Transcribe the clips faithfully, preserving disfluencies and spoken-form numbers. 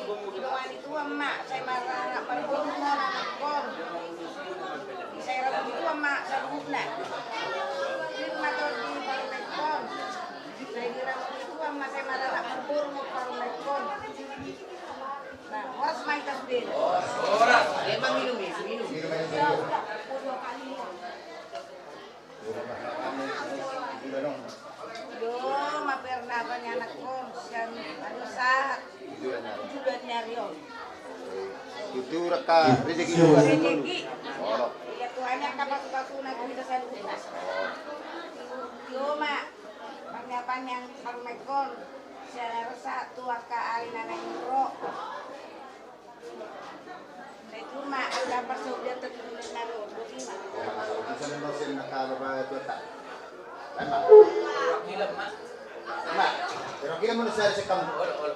Di dongan ni tuan ma sai maranak marboru ma anakon. Sai rabu ni tuan ma saluhutna. Pir ma tondi parumaenkon. Sai di rabu ni tuan ma sai maranak marboru ma parumaenkon. Nah, horas ma hita sude. Horas. Emang minum, minum. Iyo, ma pernah apa ni anakkon, sian anu sahat. Tujuan ni ari on. Tutu raka rezeki juga. Rezeki. Olo. Iya, Tuhan yang kapas-kapas na kita saluhutna. Olo. Iyo, ma. Pernah apa ni parumaenkon, sian anu sahat tu angka ari na naeng ro. Sai tu ma angka parsaoran tu tujuan na ro, boti ma. Bisa na dosen na kalo ba tuata. Lama. Gila, ma. Ma, pero gila mana saya sekam. Olo, olo.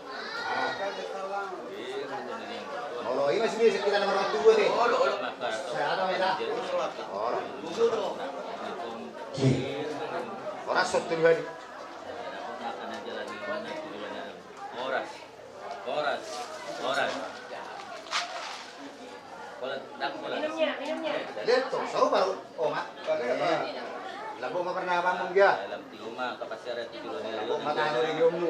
Olo, ini masih bisa kita nomor dua nih. Olo, olo. Saya ada main ah. Olo. Ora sotto dua hari. Horas. Horas. Horas. Horas. Horas. Minumnya, minumnya. Jadi, tuh, sahur baru. Oh, Mak. Labo ma pernah bangun dia. Dalam tiga rumah, kapasiara tiga rumah. Labo ma tahan dari dia, Om.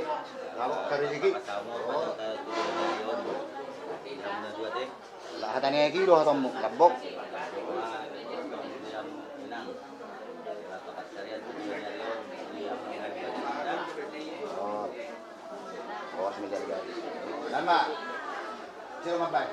Labo kari dikit. Pas sama, pas kita tiga rumah, Om. Tidak benar dua, teh. Lah, hatanya gitu, hatamu. Labo. Rumah, Om, yang menang. Lah, kapasiara tiga rumah, Om. Yang menang. Oh. Awas menjadi. Lama. Sila mabai.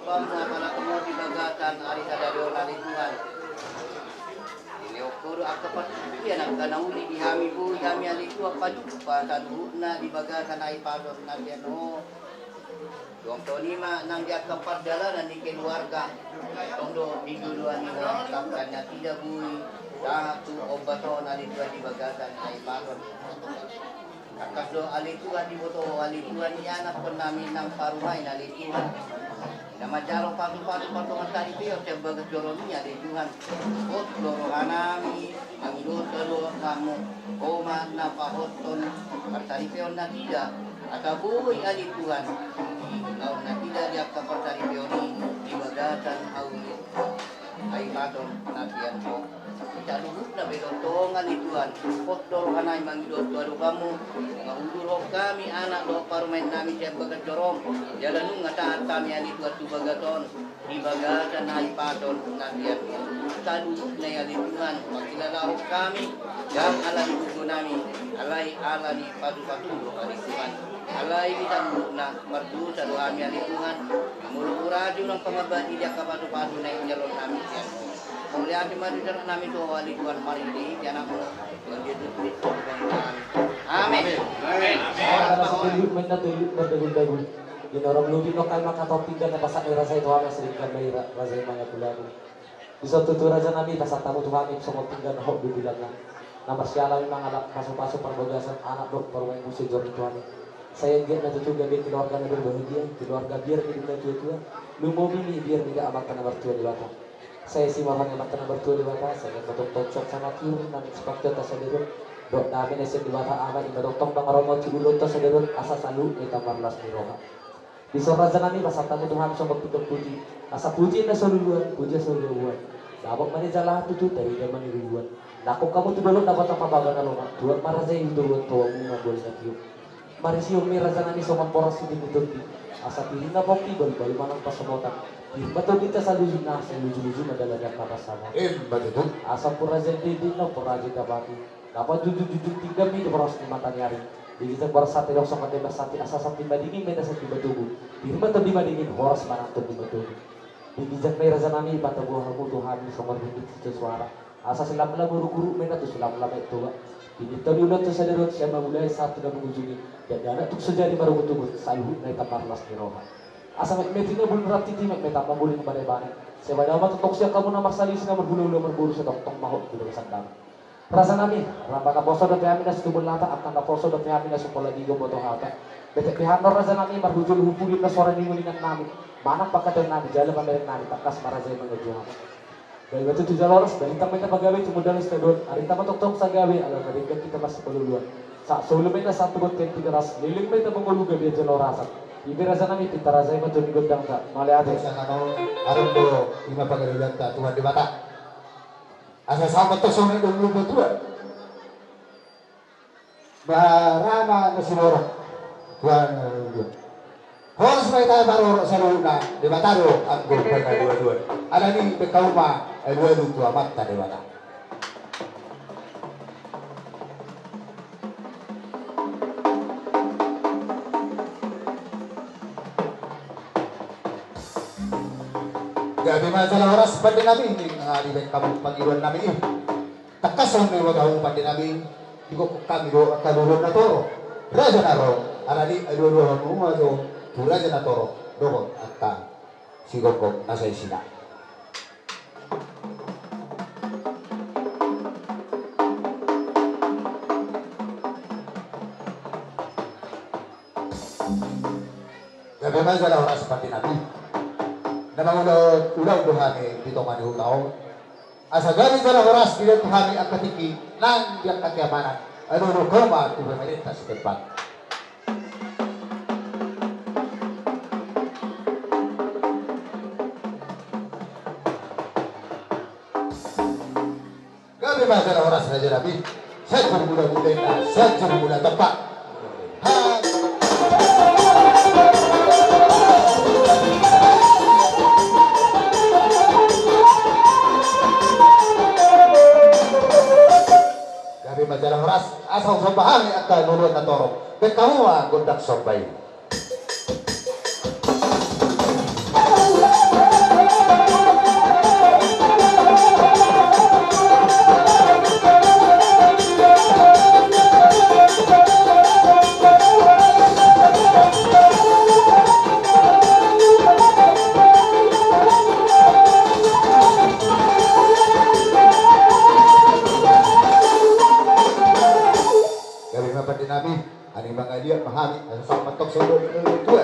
Bangsa manang di bagasan ari sadari on, ale Tuhan. Dilehon Ho do angka partingkian angka na uli di hami, boi hami, ale Tuhan, pajumpang saluhutna di bagasan hahipason na sian Ho. Tongtong i ma nang di angka pardalanan ni keluarga, tong do di joloan ni Ho, angka nasida boi sahat tu ombas on, ale Tuhan, di bagasan hahipason. Tangkas do, ale Tuhan, diboto Ho, ale Tuhan, ianakhon nami nang parumaen, ale Tuhan, na manjalo pasupasu partongan saripeon sian bagas joro-Mi, ale Tuhan. Hot do roha nami mangido dohot Ho, Ho ma na pahothon parsaripeon nasida, asa boi, ale Tuhan, diulahon nasida di angka parsaripeon i di bagasan hau ni hahipason na sian Ho. Saluhutna pe tongtong, ale Tuhan, hot do roha nami mangido tu adopanMu, nunga huulahon hami anak dohot parumaen nami sian bagas joro-M. Jala nunga sahat hami, ale Tuhan, tu bagas on di bagasan hahipason na sian Ho. Saluhutna i, ale Tuhan, pangkilalahon hami, ndang ala ni gogo nami, alai ala ni pasupasu-M do, ale Tuhan. Alai di saluhutna mardosa do hami, ale Tuhan. Molo hurajung nang pangabati di angka pasupasu na injalo nami sian Ho. Mauliate ma di sera nami tu Ho, ale Tuhan, marhite-hite Anak-Mu, Tuhan Jesus Kristus, Tuhan nami. Amen. Amen. Amen. Amen. Amen. Amen. Amen. Di na ro lobi nangkin mangkatai pinggan na pasahat ni raja i tu hami, asa denggan ma i, raja i, mangaku-aku. Dison tutu, raja nami, pasahat hamu tu hami songon pinggan na hot do di lambungna, na marsiala i mangalap pasupasu parbagasan anak dohot parumaenmu sijor ni Tuhan i. Sai anggiat na tutu gabe keluarga na berbahagia, keluarga biar ni dua na tua-tua, lumobi ni biar ni da Amanta na martua Debata. Sai asi ma roha ni Amanta na martua Debata, sai anggiat ma tongtong suang sangap ni uhum nang sipangkeonta sadari on, dohot dame na sian Debata Ama, i ma tongtong mangaramoti ulaonta sadari on, asa saluhutna hita marlas ni roha. Dison, raja nami, pasahat hamu tu hami songon pinggan puti, asa pujian na saluluan, pujian na saluluan. Dapot ma na nijalahan, tutu tarida ma na niluluan. Nangkok hamu tu dolok, dapot hamu pabaga na lomak, tuat ma raja i tu toruan, toruanmu ma boi na tio. Marisi on ma i, raja nami, songon boras siduku tondi, asa pir ma pongki, balu-balu ma nang pansamotan. Pir ma tondinta saluhutna, sai luju-luju ma dalan ni angka pansamotan. Emma tutu. Asa umpur raja i dinding, umpur raja i dapati. Dapot junjung-junjung tinggi ma i di boras ni mata ni ari. Di ginjang boras santi, dong songon dendang santi, asa santi madingin ma i na santi matogu. Pir ma tondi madingin, horas ma nang tondi matogu. Di ginjang na i, raja nami, patogu hamu tu hami songon ringgit situ suara. Asa silamlam uruk-uruk ma i na tu silamlam aek Toba. Pinta ni ulaon tu sadari on sian mamulai sahat tu na mangujungi, dakdanak tung so jadi marugutugut, saluhutna i tamba marlas ni roha. Asa metmet i na bulung rap titi, metmet tamba bulung bane-bane. Sebada ma tongtong sian hamu na marsalisi na marhulahula marboru, sai tongtong ma hot di bagasan damang. Raja nami, ramba naposo dope hami na so tubu lata, angka naposo dope hami na so pola digo boto hata. Betek pe hamu raja nami, marhujul hupurin na suara ni uningan nami. Manang pangkataion nami, jala pamereng nami, tangkas ma raja i mangaji hamu. Baen ma tutu jala horas, balintang ma inna pagabe, tumundalhon sitadoan, arinta ma tongtong sagabe, ala na denggan hita marsipaluluan. Sahat solu ma inna sahat tu bontean Tigaras, leleng ma hita mangolu gabe jala horasan. I pe raja nami, pinta raja i ma tu ni gondangta, mauliate. Sahat on, adong do, i ma pangalehonta Tuhan Debata. Asa sahat ma tongtong songon i do lupa tua. Barama na sinorang. Tuhan, eh, horas ma hita marorot saluhutna, Debata do anggo pangalualuan. Alani i, baen hamu ma alualu tu Amanta Debata. Gabe ma jala horas pande nami, nunga dibaen hamu pangidoan nami i. Tangkas songon na diboto hamu pande nami, digokhon hami do angka luluan na torop, raja na ro, alani i alualuhon hamu ma jo tu raja na torop dohot angka sigokhon na saisina. Gabe ma jala horas pande nami. Na mangula ulaon do hami di tonga ni huta on. Asa gabe jala horas dilehon tu hami angka tingki nang di angka keamanan. Alualuhon hamu ma tu pemerintah setempat. Gabe ma jala horas raja nami. Sahat jala mula mula, sahat jala mula tompa. Gabe ma jala horas, asa husomba hami angka luluan na torop. Baen hamu ma gondang somba i. Gabe ma pande nami. Ani mangaliat ma hami, asa sahat ma tongtong songon i do lupa tua.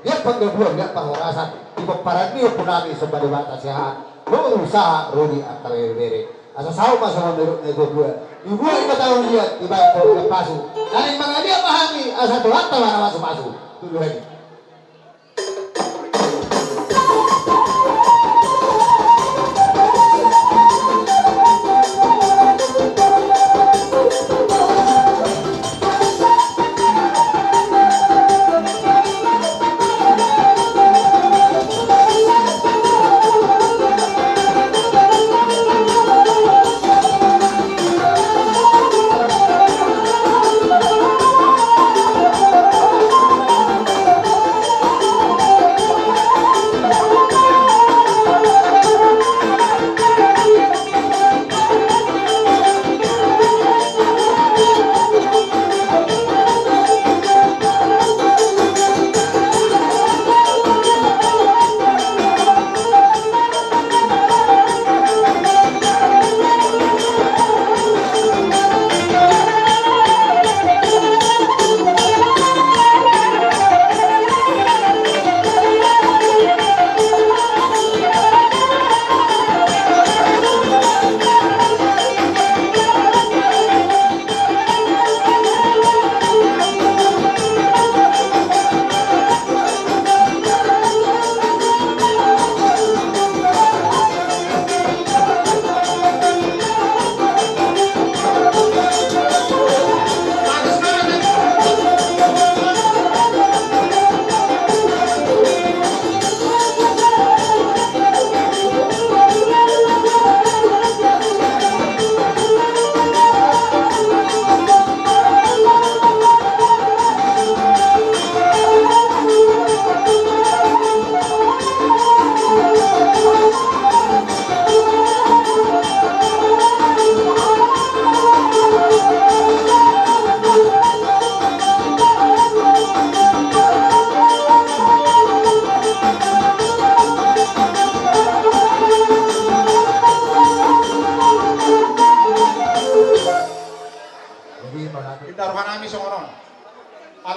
Liat panggabean, liat parhorasan, di pomparan ni ompu nami Somba Debata Siahaan, boru Sahat Rudi angka bere-bere. Asa saut ma songon na nidok ni natuatua. Dibuat ma taon liat, dibaen taon pasu. Ani mangaliat ma hami, asa Tuhanta ma na mamasu-masu. Tuduhon i.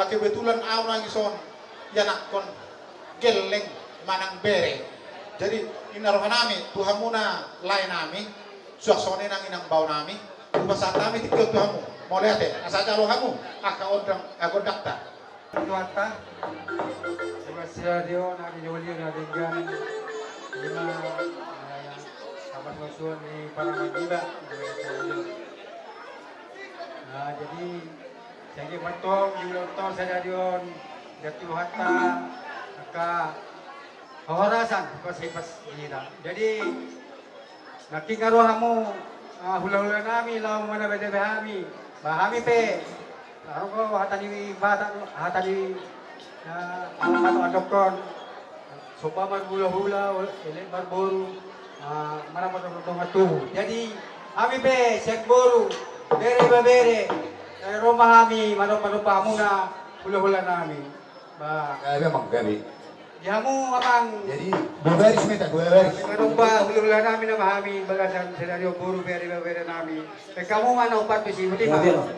Kebetulan au nangis on ianakhon gelleng manang bere. Jadi, ninna rohanami tu hamuna laenami, suang songon i nang inang baonami, hupasahat hami tingki on tu hamu. Mauliate, asa jalo hamu angka gondang, eh, gondangta. Tuanta, ima sira dio na di joli na denggan, ima, eh, sama suan ni paraman iba. Nah, jadi, jadi mantong di ulang tahun sadarion, dan Tuhanta, angka horasan, pas, pas, iya. Jadi, nangkin nga ro hamu, ah, hula-hula nami, laho manabetebe hami. Ba hami pe, aro ko hata ni Batak, hata ni, ah, hata ni andokkon. Somba marhula-hula, elek marboru, ah, manang martonga tubu. Jadi, hami pe, sian boru, bere ibebere, eh, ro ma hami, manomba-nomba hamuna, hula-hula nami. Ba. Gabe, Amang, gabe. Di hamu, Amang. Jadi, dua baris ma hita, dua baris. Manumba hula-hula nami nama hami, bagasan sadarion boru bere, bere nami. Pe hamu ma na umpat bisi, muti ma. Gabe, Amang.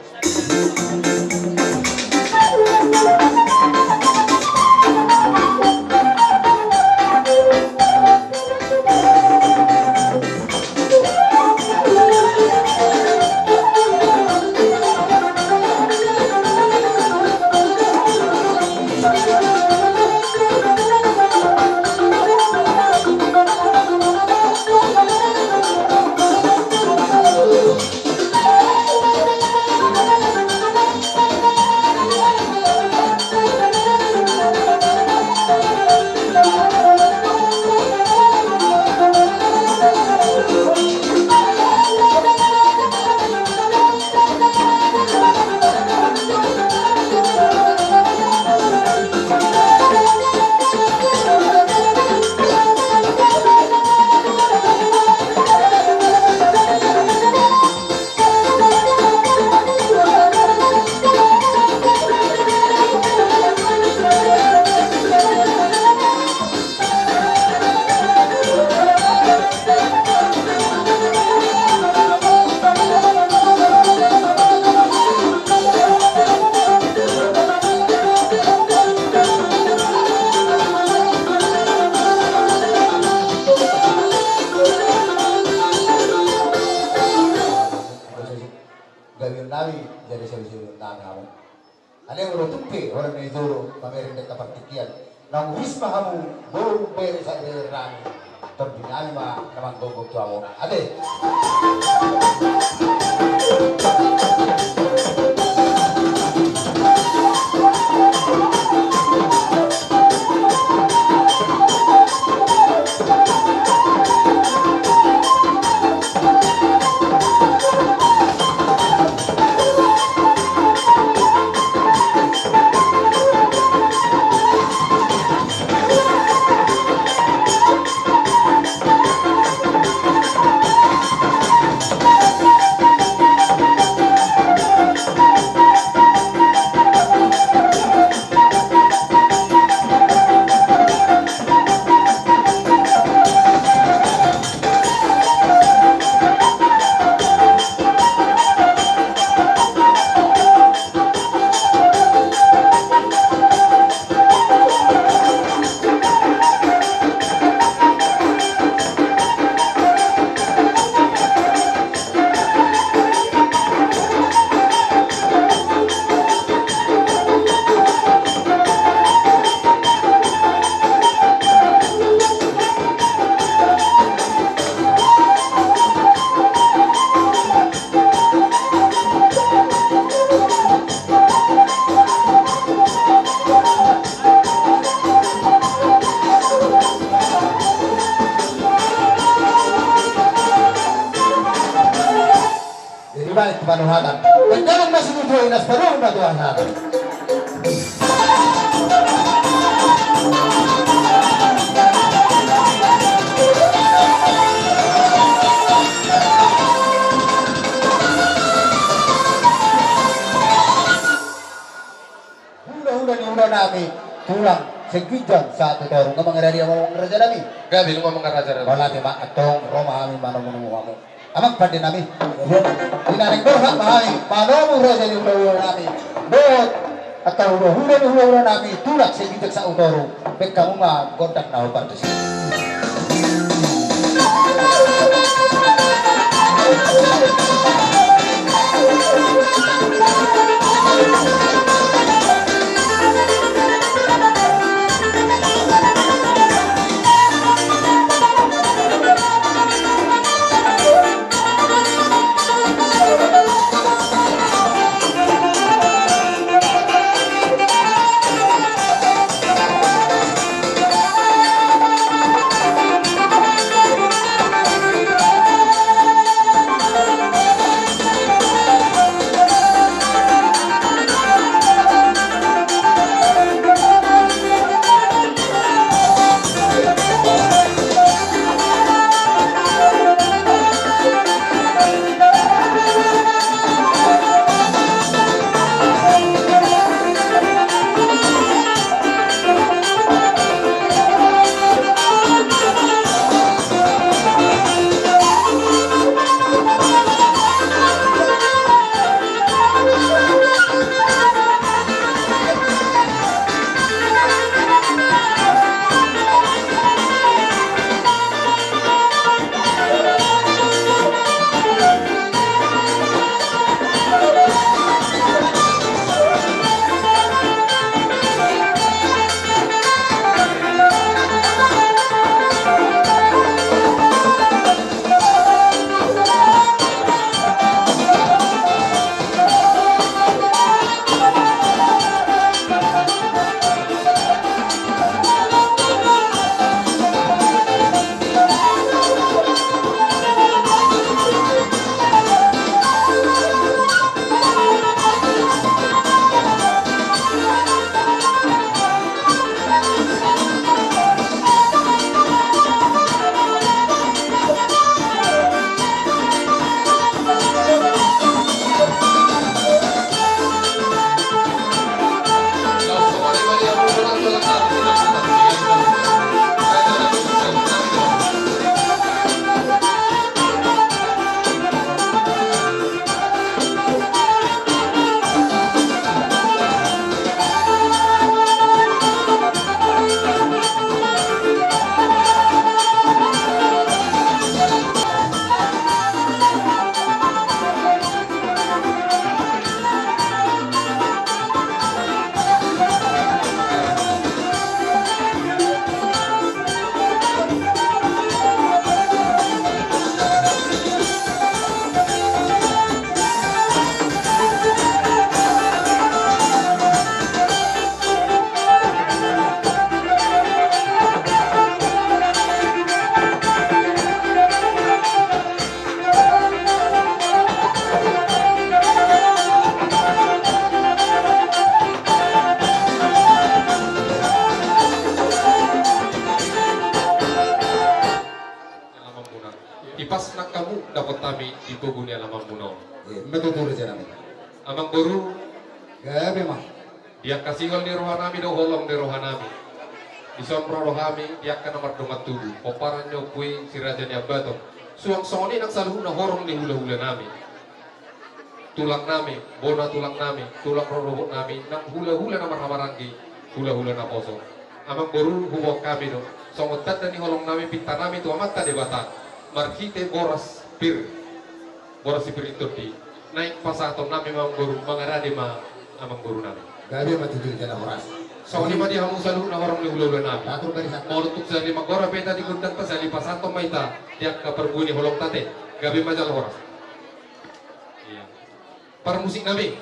Gabe nami, jadi saluhutna nami hamu. Alai molo tung pe holan na i jolo mamereng denggan partingkian, naung ris ma hamu boru bere sabeberenami. Tondi nami ma na manggogo tu hamu. Ate. Jadi balik tu panuhatan. Tenggalan masih muda inas panuhatan. Hula-hula ni hula nami, tulang sian ginjang sahat tu toru, nga mangaradi hamu amang raja nami. Gabe nunga amang raja nami. Mauliate ma antong ro ma hami manomu-nomu hamu. Amang pande nami. Di na naeng borhat ma hami manomu raja ni hula-hula nami. Dohot Angka hulahula ni hulahula nami, tulang Sitinjak Saotoru, bahen hamu ma gondang na hombar tusi. Alamanmuna. Ipasna hamu dapot hami di pogu ni alamanmuna on. Iya, betul, betul, Raja nami. Amangboru. Gabe ma. Di angka sihol ni roha nami do holong ni roha nami. Dison ro do hami di angka na mardongan tubu, pomparan ni ompu i si Raja ni Ambaton. Suang songon i nang saluhutna horong ni hulahula nami. Tulang nami, bona tulang nami, tulang rorobot nami, nang hulahula na marhahamaranggi, hulahula naposo. Amangboru, huboan hami do songon tanda ni holong nami, pinta nami tu Amanta Debata marhite boras pir. Boras si pir i tondi naeng pasahaton nami ma amangboru, mangarade ma amangboru nami. Gabe ma tutu, jala horas. Songon i ma di hamu saluhutna horong ni hulahula nami. Atur barisan. Molo tung sahali manggora pe hita di gondangta, sahali pasahaton ma hita di angka parbue ni holongta ate. Gabe ma, jala horas. Iya. Parmusik nami.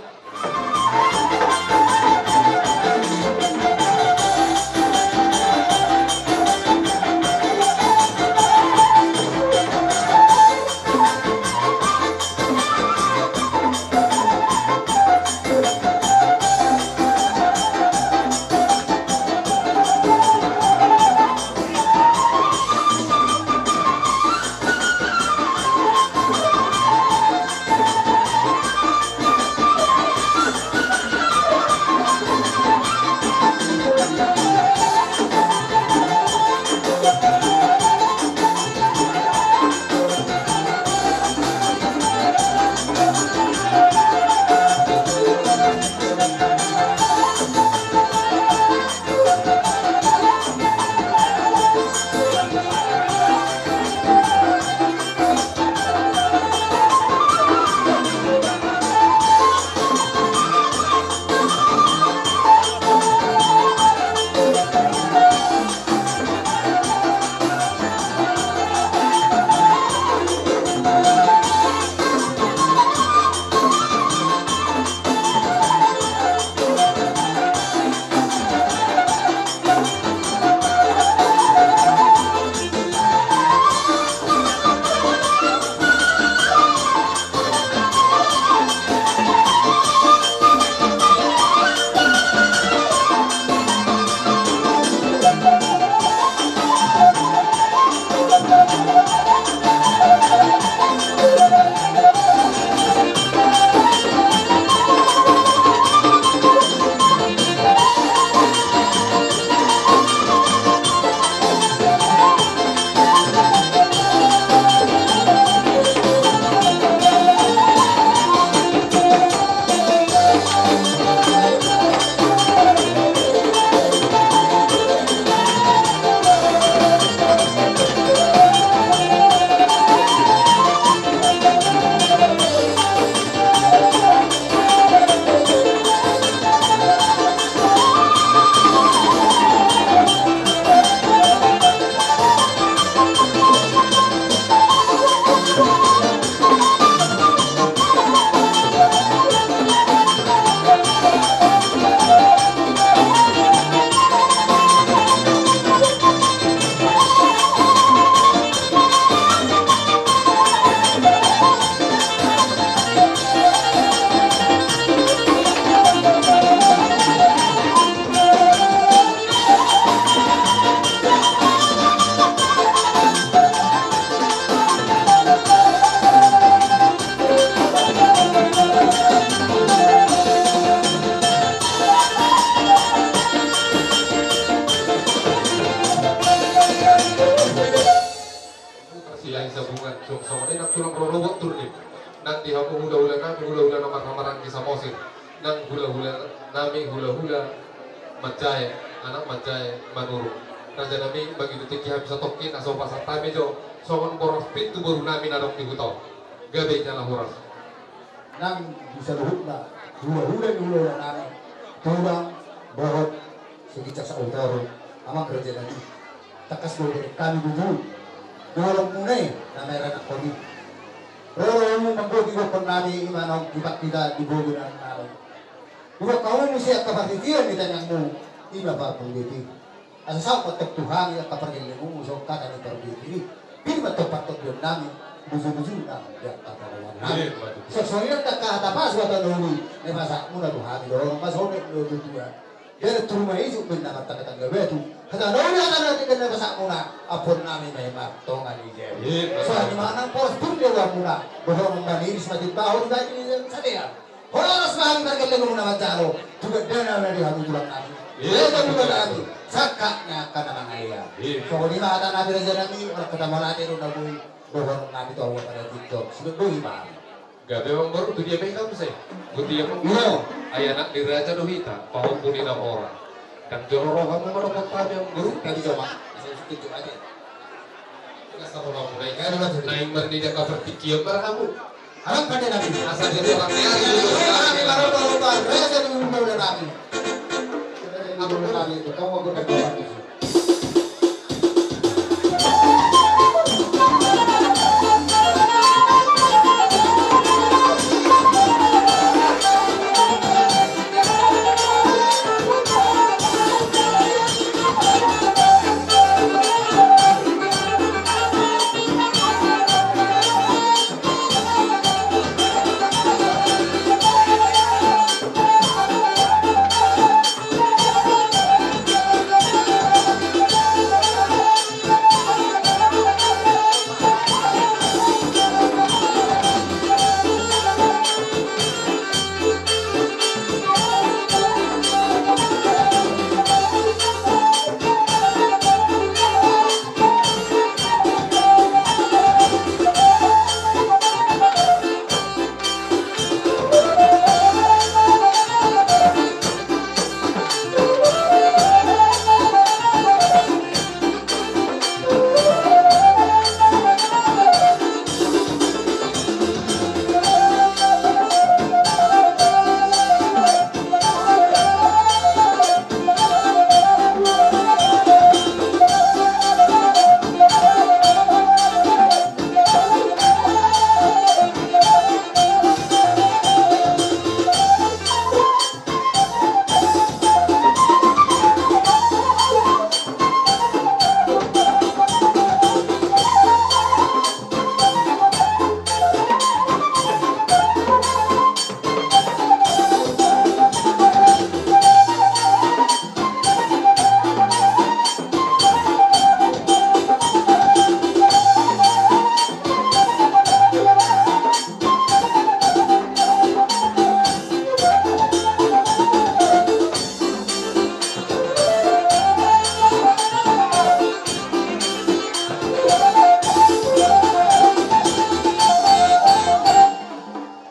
Silahi Sabungan, suang songon i nang tulang rorobot Turdip. Nang di hamu hulahula nami, hulahula na marhamaranggi Samosir. Nang hulahula nami, hulahula manjae, anak manjae manurung. Raja nami, bagi tu tingki hami satongkin, asa hupasahat hami jo songon boras pintu boru nami na adong di huta on. Gabe jala horas. Nang di saluhutna hulahula ni hulahula nami, tulang, dohot siginjang sahuta on, amang raja nami. Tangkas do hami tutu dohononmuna i na mairanakon i. Ro do hamu manggohi gokhon nami, i ma naung dipaktita di boru nami. Diboan hamu muse angka partingkian ni tangihonmu, i ma parpudeti. Asa saut ma antong tu hami angka pargellengonmu songon hata ni parpudeti i. Pir ma antong partondion nami, bujubujuna di angka parngoluon nami. Songon i ma tutu. Songon i do angka hata pasu, hata na uli na dipasahatmuna tu hami, dohonon ma songon i do tutu. Jadi tu rumah isu pun nama tangga-tangga batu. Hata na uli, hata na tinggal na dipasahatmuna, ampuon nami ma i martonga ni jabu. Songon i ma nang poros pun di rohamuna, dohonon ma niris ma timbahon, baik ni sadea. Horas ma hami pargellengonmuna manjalo tu gandana na di hamu tulang nami. Ia tabuka nami sangkap ni angka na mangalean. Songon i ma hata nami raja nami, orang kata malate do na boi dohonon nami tu ahu pada tito. Sudah boi ma hami. Gabe amang boru, tu dia pe hita muse? Boti amang boru. Ai anak ni raja do hita, pahompu ni na mora. Ndang jolo ro hamu mandok hami amang boru. Tadi joma. Asa sudah joma aja. Naeng marnida angka partingkian ma hamu. Asa di ruang ni ari.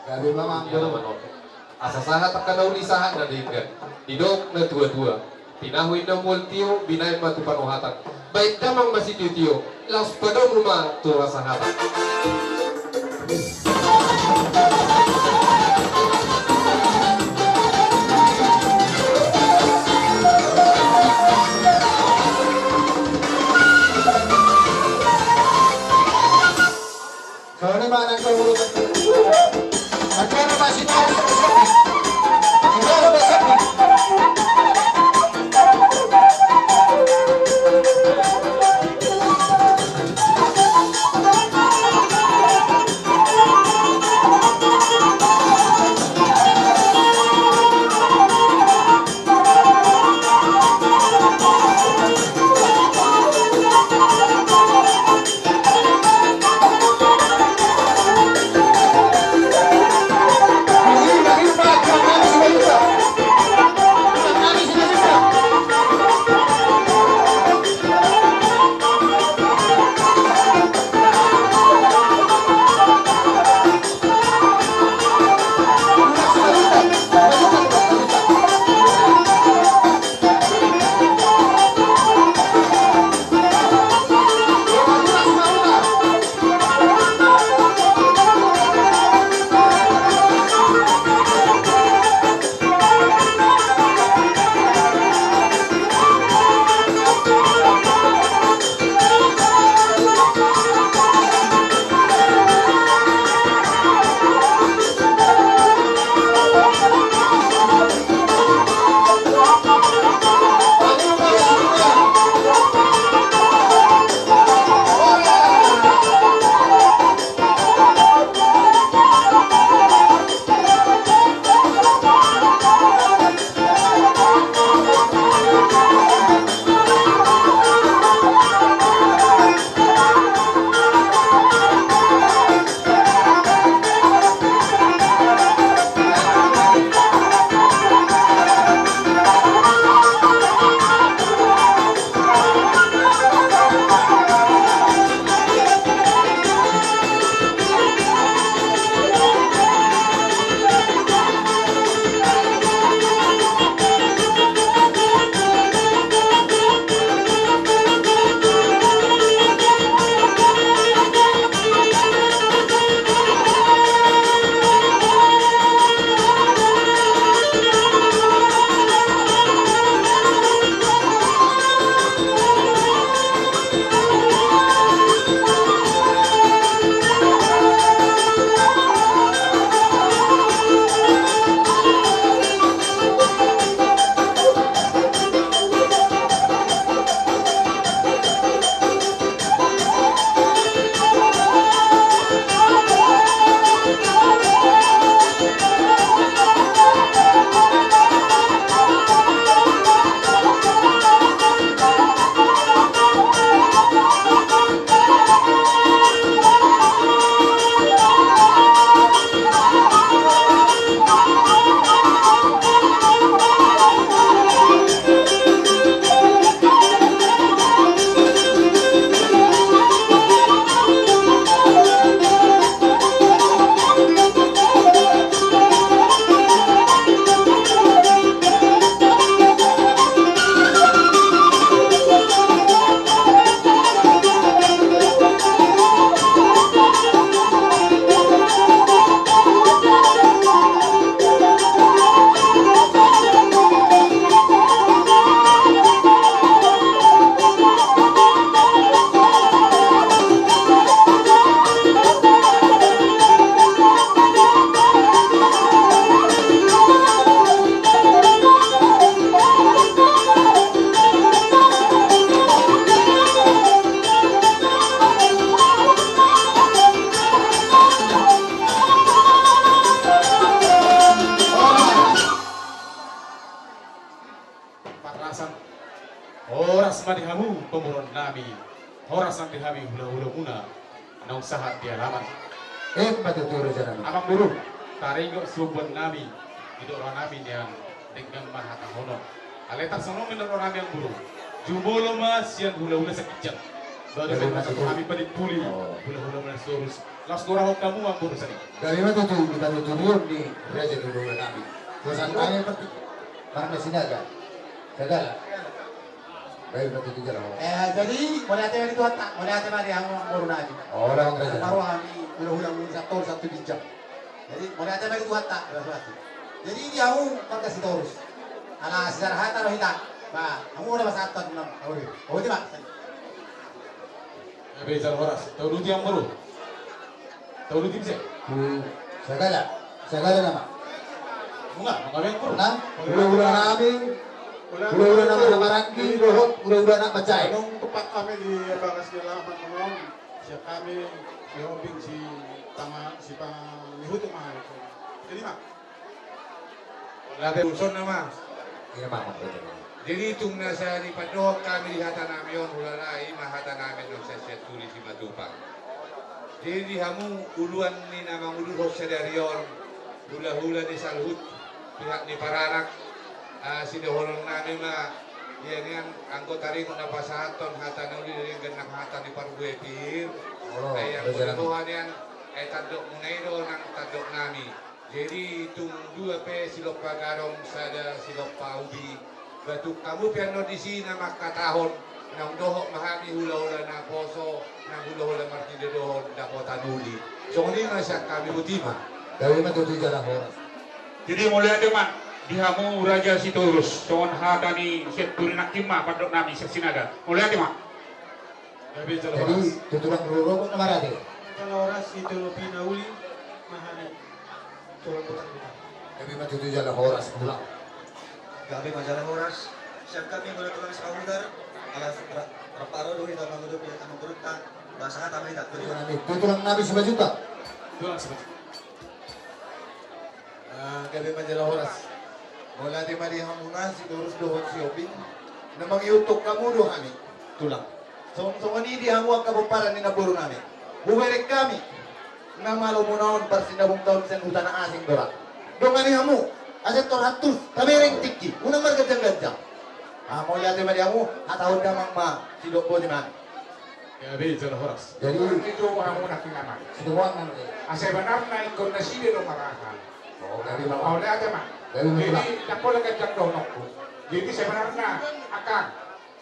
Gabe ma amang boru. Asa sahat angka na uli sahat na denggan. Didok na tua-tua, tinahu inna mual tio, binahen ma tu panuhatan. Baen damang ma sitio-tio, laos padomu ma tu hasahatan. Songon i ma nang tu. Acara masih tahu. Boru nami, horas nang di hami hulahula muna naung sahat di alaman. Emma tutu raja nami. Amang boru, taringot siboan nami, didok roha nami nian denggan ma hatahonon. Alai tarsongon on ma didok roha nami amang boru. Jumolo ma sian hulahula sian ginjang. Baru ma tutu hami panimpuli hulahula muna Sitorus. Laos gorahon hamu amang boru sani. Gabe ma tutu di panuturion ni raja ni hulahula nami. Pesan nami parti. Marga Sinaga. Sagala. Baik, berarti tiga lah. Eh, jadi, mauliate ma di Tuhanta, mauliate ma di hamu boru nami. Oh, lawan kerja. Baru hami hulahula muna Sitorus sian ginjang. Jadi, mauliate ma di Tuhanta, berarti. Jadi, di hamu marga Sitorus. Ala sisarhatan do hita. Ba, hamu na pasahathon nama. Ori. Ori, Pak. Gabe jala horas. Tauduti amang boru. Tauduti muse. Hmm. Sagala. Sagala nama. Nunga, nunga amang boru. Nang, hulahula nami. Hulahula nama na maranggi, dohot hulahula na mansai. Nunga tumpak hami di bagas di alaman on. Sian hami, si Obing, si Tama, si Pangihutu ma. Jadi, Mak. Mauliate. Uson nama. Iya, Mak, Mak, betul. Jadi, tung na sai dipandohot hami di hata nami on, hulala, i ma hata nami on, sian Sianturi Simatupang. Jadi, di hamu uluan ni na manguduhon sadari on, hulahula ni saluhut pihak ni paranak, ah, sidohonon nami ma, ia nian anggo taringot na pasahathon hata na uli denggan nang hata ni parbue pir. Olo, ai anggo betul. Di boha nian, ai tandok muna i do nang tandok nami. Jadi tung dua pe silompa gadong sada silompa ubi. Ba tung hamu pe annon disi na mangkatahon, naung dohot ma hami hulahula naposo, nang hulahula martinodohon dapotan uli. Songon i ma sian hami, boti ma. Gabe ma tutu jala horas. Jadi mauliate ma di hamu raja Sitorus, songon hata ni Sianturi nangkin ma pandok nami sian Sinaga. Mauliate ma. Gabe jala horas. Jadi tuturan roro na marade. Jala horas, itu lopi na uli ma hami. Tulang tulang kita. Gabe ma tutu jala horas tulang. Gabe ma jala horas. Sian hami molo tulang Sipahutar, ala ra-, rap ro do hita mangudupi amang boruta, pasahat ma hita. Tulang nami, tulang nami Sipajuta. Tulang Sipajuta. Ah, gabe ma jala horas. Mauliate ma di hamuna Sitorus dohot si Obing. Na mangihuthon hamu do hami, tulang. Songon, songon i di hamu angka pomparan ni namboru nami. Hubereng hami na malo muna on parsindangta on sian huta na asing do ra. Dongani hamu, asa torhat tusi, tabereng tingki, unang marganjang-ganjang. Ah, mauliate ma di hamu, hatahon damang ma, sidok boti ma. Gabe jala horas. Jadi, itu hamu na pinamang. Sidohonan. Asa sebenarna ingkon nasida do marahan. Oh, gabe ma. Mauliate ma. Gabe ma. Jadi, ndang pola ganjang dohononku. Jadi, sebenarna, akang.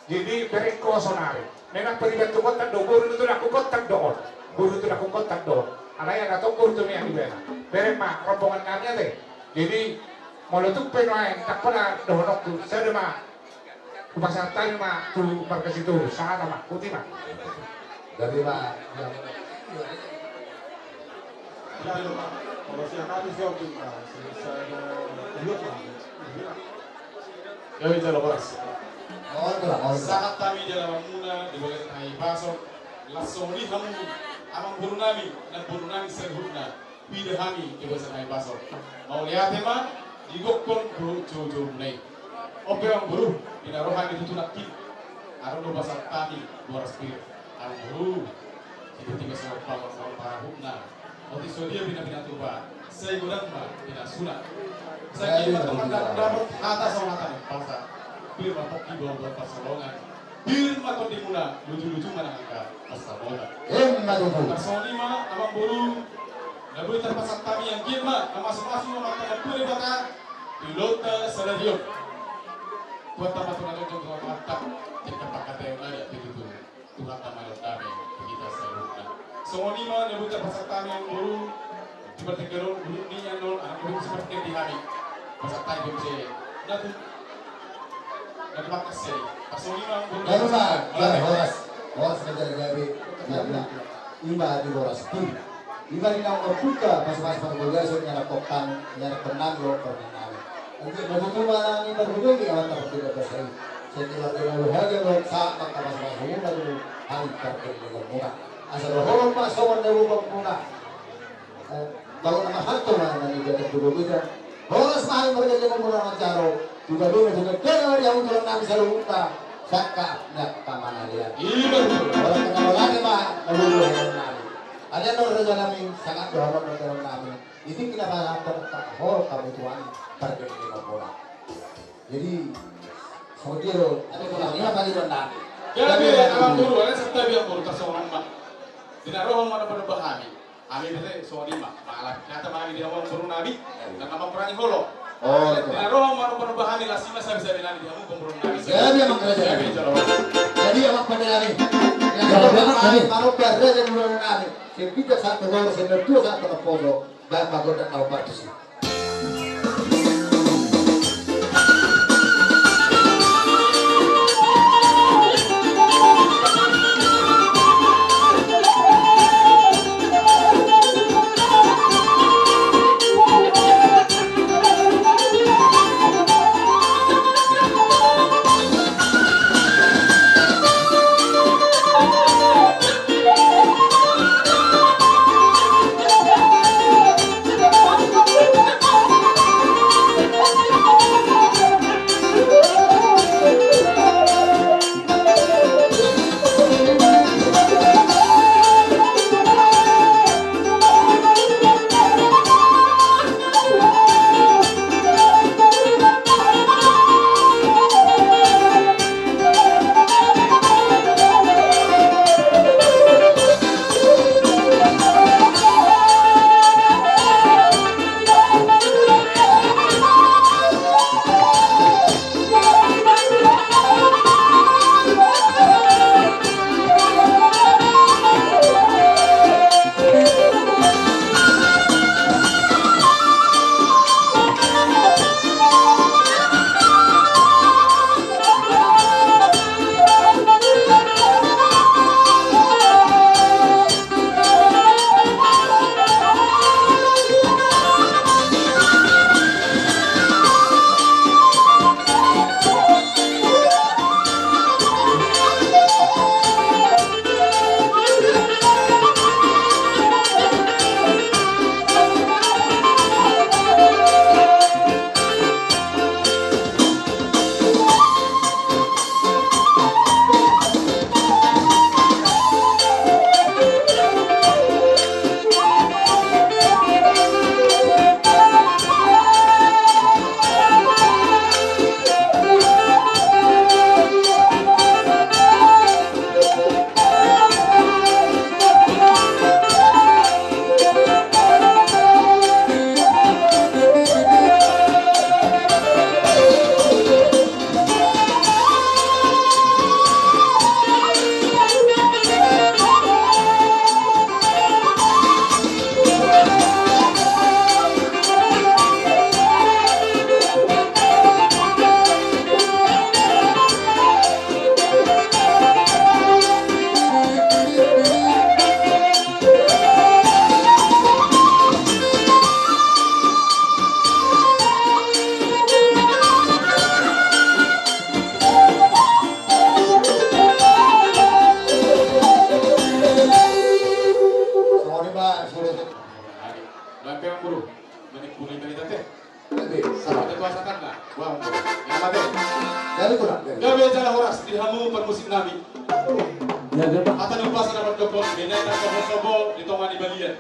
Jadi, bereng ho sonari. Memang pariban tu kota do, boru tu daku kota do on. Boru tu daku kota do on. Alai ada tong boru tu meang di bena. Bereng ma, rombongan nami ate. Jadi, molo tung pe nuaeng, ndang pola dohononku. Sada ma. Hupasahat hami ma tu marga Sitorus, sahat ma, boti ma. Gabe ma. Gabe jala horas. Sahat hami di alaman muna di bagasan Hahipason, laos songon i hamu amang boru nami, namboru nami saluhutna. Huida hami di bagasan Hahipason. Mauliate ma, di gokhon dohot joujoumuna i. On pe amang boru, di na ro hami tutu nangkin. Adong do pasahat hami, dua ratus pir. Amang boru, di tingki songon pangon songon pangarahutna. Otik so dia pina-pina tupa. Sai godang ma pinasuna. Sai godang ma dapot hata songon hata ni umpasa. Pir ma pongki boan-boan pansalongan. Pir ma tondimuna, luju-luju ma nang angka pansamotan. Emma tutu. Tarsongon i ma amang boru, na boi tarpasahat hami anggiat ma na mamasu-masu Amanta Debata, di ulaonta sadari on. Tuhanta ma tu na jongjong tu na mantap, jala pangkataion na di hita tutu. Tuhanta ma na mandame di hita saluhutna. Songon i ma na boi tarpasahat hami amang boru. Seperti gerung burung ni annon, anak burung seperti di hari. Masa tai bem se. Natu. Natu makas se. Pasoni ma burung. Gabe ma, gabe horas. Horas ma jala gabe. Ima di horas tu. Ima di naung marbuka, pas-pas parbagason, ni anak kokang, ni anak penang, lo pernah nami. Anggiat ma tutu ma nang i marhobei, awan tak tidak berseri. Setiap ada yang berharga, lo tak maka pas-pas umum, lalu hari tak terlalu murah. Asa dohonon ma songon na binoan muna. Eh, baru nama harto ma na ni jatah dulu kita. Horas ma hami marga Lemo muna manjaro. Juga dulu juga kena di hamu tulang nami saluhutna. Sangkap ni angka mangalean. Ima tutu. Holan na holan ma na boru henon nami. Alai annon raja nami, sangat do hamu do henon nami. Di tingki na pasahathon ho kabutuhan pargellengkon bola. Jadi songon dia do. Alai songon i ma pangidoan nami. Gabe amangboru, alai santabi amangboru, tarsongon on ma. Di na ro hamu manomba-nomba hami. Hami berarti songon i ma, mangalap nyata ma hami di hamu amangboru nami, karena mamperangi holong. Oh, di na ro hamu manomba-nomba hami, las i ma sabe-sabe nami di hamu amangboru nami. Jadi amang raja. Jadi amang pande nami. Jadi amang pande nami. Manomba raja di hamu nami. Sing bijak sahat tu lorong, sing tua sahat tu naposo, dan magodang na partusi. Songon i ma sude. Bang pe amangboru, mending pulih dari tadi. Jadi, sama. Ada kuasa tanda. Wah, amangboru. Yang mati. Jadi kurang. Jadi. Gabe jala horas di hamu parmusik nami. Ya, gabe. Hata na umpasa na mandok, binahen angka sobo di tonga ni balian.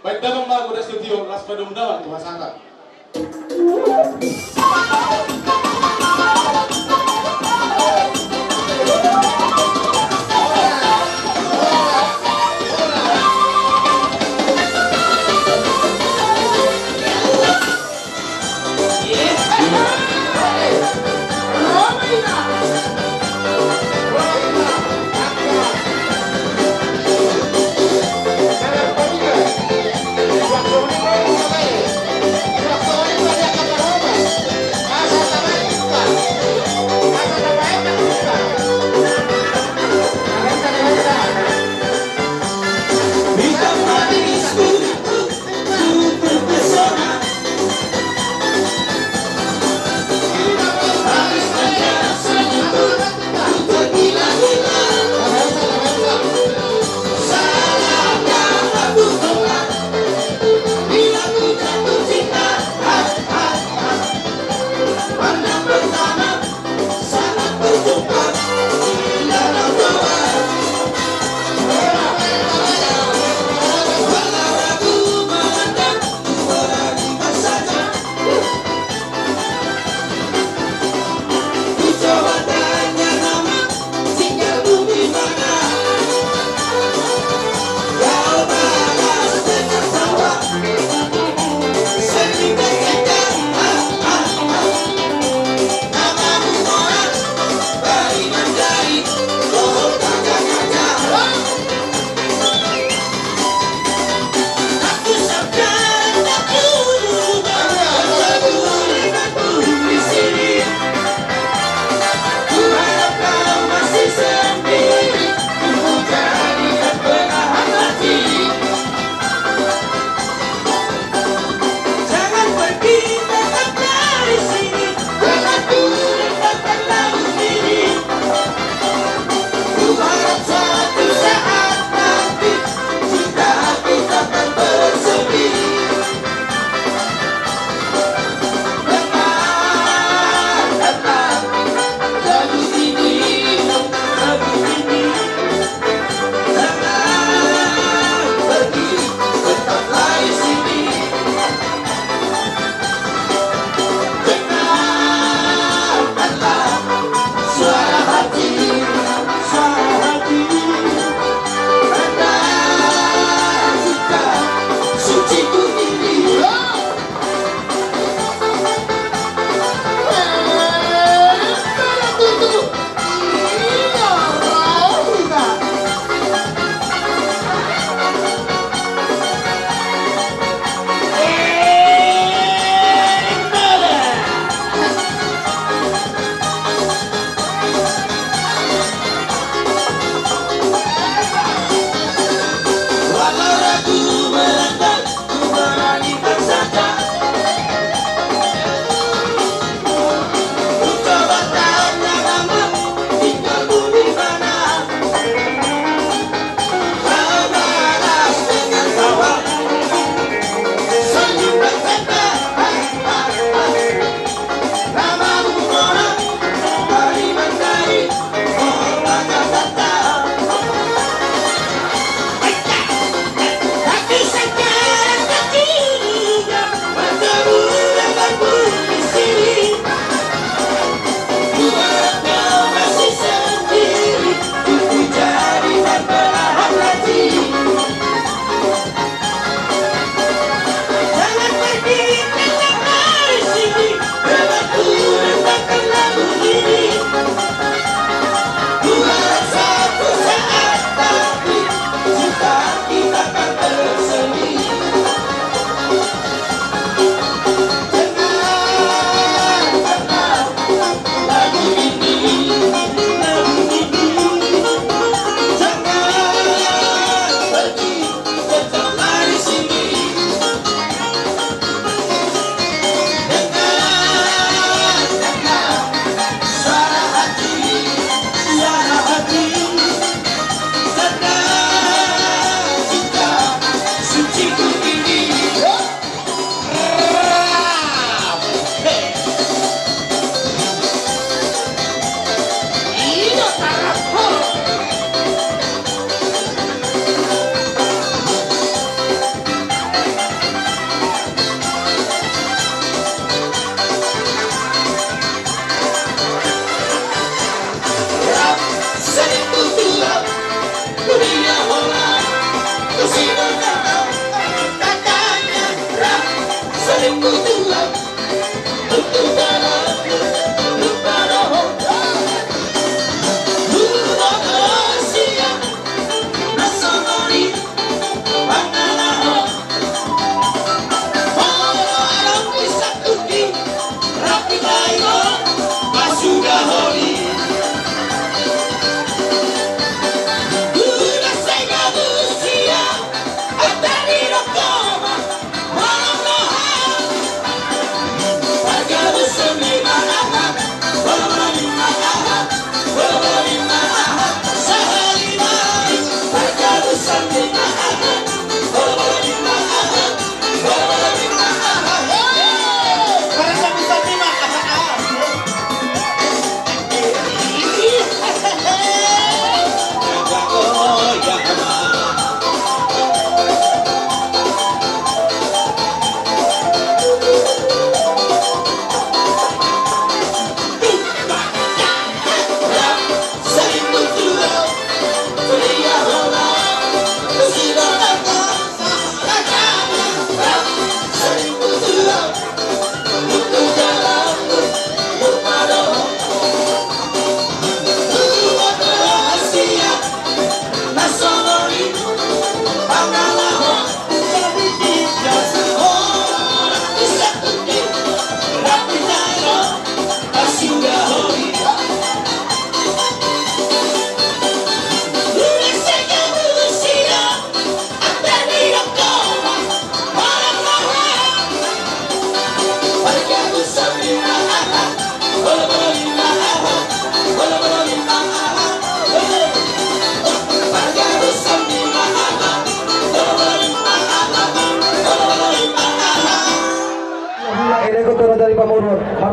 Baen damang ma godas tio, las ma dom damang tu hasahatan.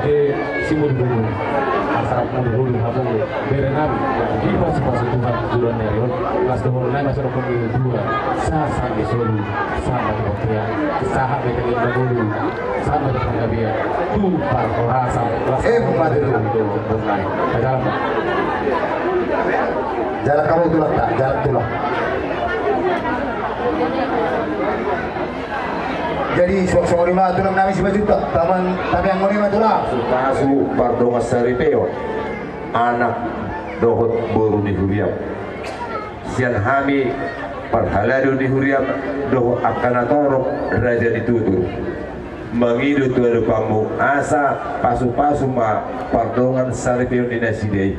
Jadi, simbol dulu. Asal pun dulu, hamu, berenam, di pas-pas Tuhan, juruan dari, pas dulu, naik masuk ke dua, sa, sa, di solu, sa, di kopian, sa, di kopian dulu, sa, di kopian, tu, par, rasa, rasa, Eh, bukan dulu. Bukan. Ajar. Jalan kamu tulang, tak? Jalan tulang. Jadi, suang songon i ma tulang nami Simanjuntak, taman, tapi anggo ni ma tulang. Pasu-pasu pardongan saripeon, anak dohot boru ni huriam. Sian hami parhalado ni huriam dohot angka na torop raja ni tutur. Mangido tu adopanmu asa pasu-pasu ma pardongan saripeon ni nasida i.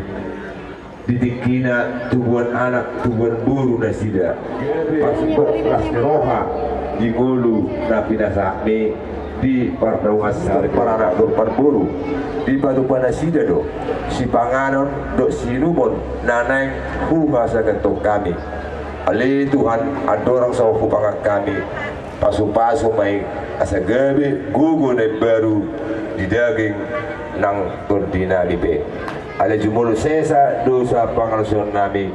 Di tingkina tubuan anak, tubuan boru nasida. Pasupok las ni roha di ngolu na pinasahatmi di pardongan saripeon paranak dohot parboru. Dipatupa nasida do sipanganon dohot siinumon na naeng huhasahathon hami. Ale Tuhan, andorang so hupangan hami, pasu-pasu ma i asa gabe gogo na imbaru di daging nang tondi nami pe. Alai jumolo sesa dosa pangalaosion nami,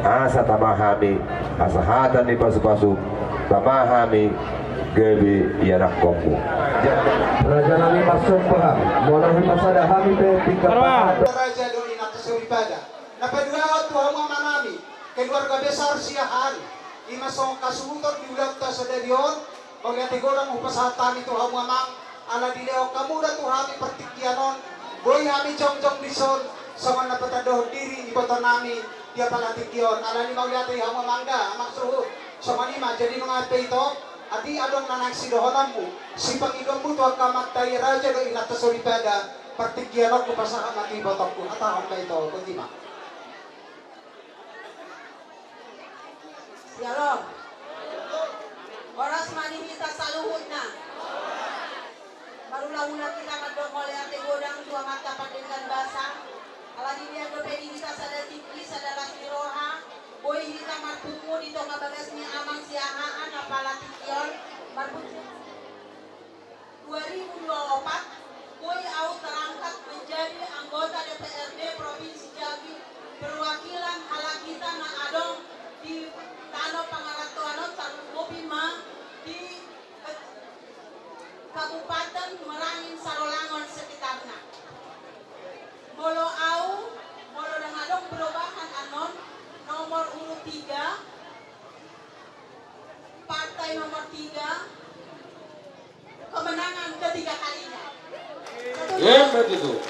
asa tama hami hasahatan ni pasu-pasu, tama hami gabe ianakkonmu. Raja nami, marsomba hami, molo hupasada hami pe tingkap. Raja do inanta soripada na paduahon tu hamu amanami, keluarga besar Siahaan, i ma songon hasuhuton di ulaonta sadari on. Mauliate godang hupasahat hami tu hamu amang, ala dilehon hamu do tu hami partingkian on, boi hami jongjong dison songon na patandaon diri iboto nami di apala tingki on. Alani mauliate hamu amang da, amang suhut. Songon i ma, jadi nunga pe ito. Atik adong na naeng sidohononmu, sipangidoanmu tu angka amanta i raja dohot inanta soripada, partingkian on hupasahat ma tu ibotongku, hatahon ma ito, botima. Syalom. Horas ma di hita saluhutna. Marulaula hita mandok mauliate godang tu Amanta Pardenggan Basa. Ala dilean dope di hita sada tingki, sada las ni roha, boi hita marpungu di tonga bagas ni Amang Siahaan, apala tingki on, marpungu. Dua ribu dua opat, boi au terangkat menjadi anggota D P R D Provinsi Jambi, perwakilan halak hita na adong di tano pangarantoan on, tarlumobi ma di Kabupaten Merangin Sarolangun sekitarna. Molo au, molo ndang adong perubahan annon, nomor urut tiga, partai nomor tiga, kemenangan ketiga kalinya. Emma tutu.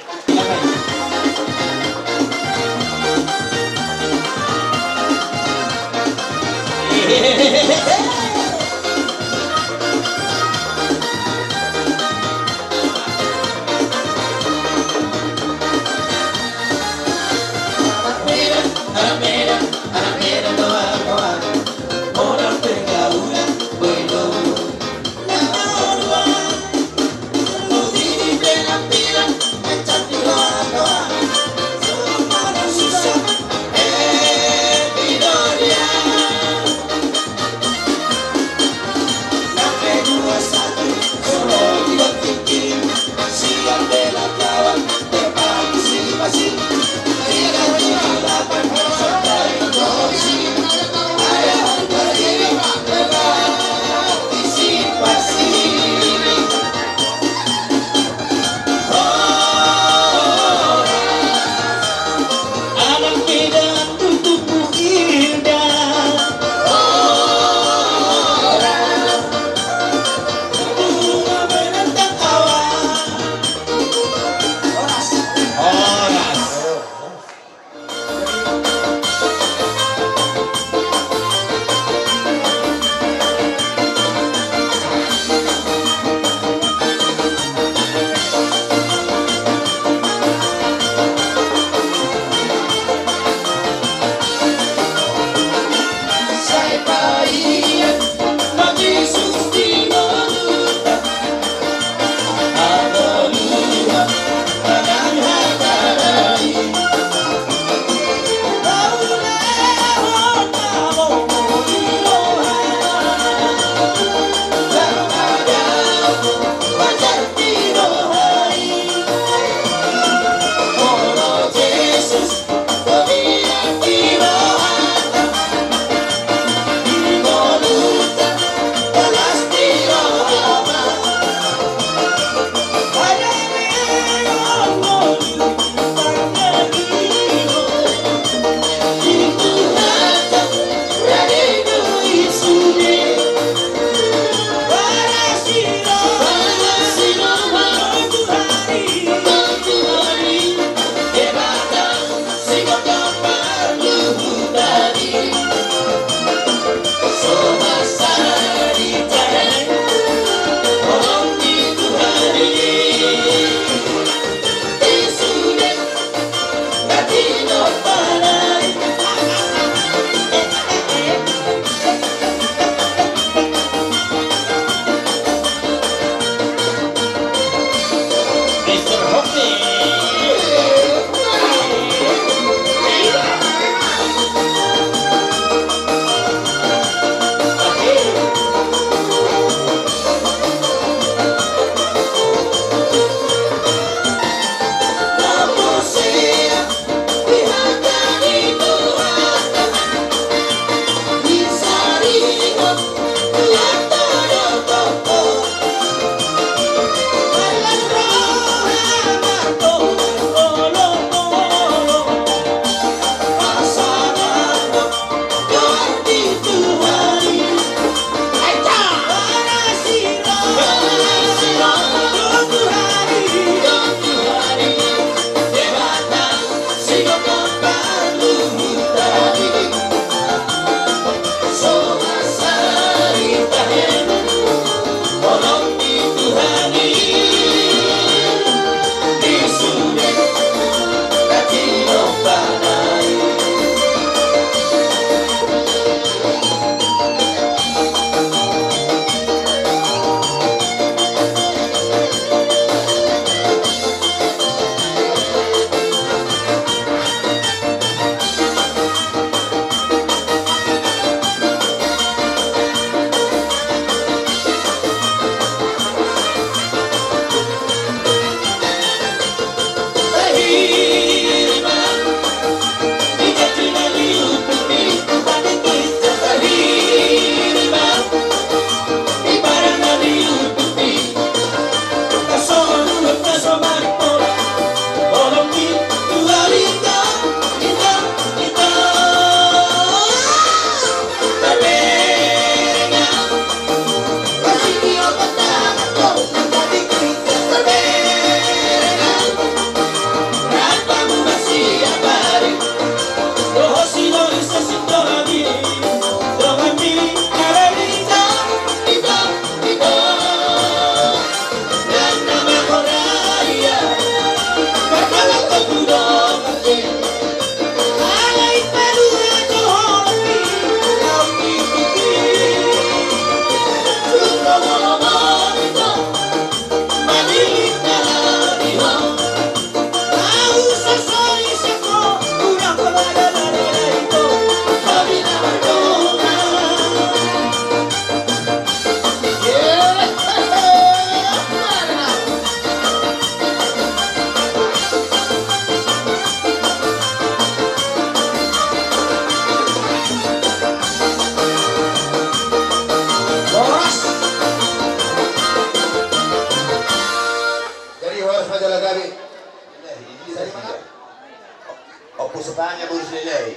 Sipasupasuna boru Silalahi,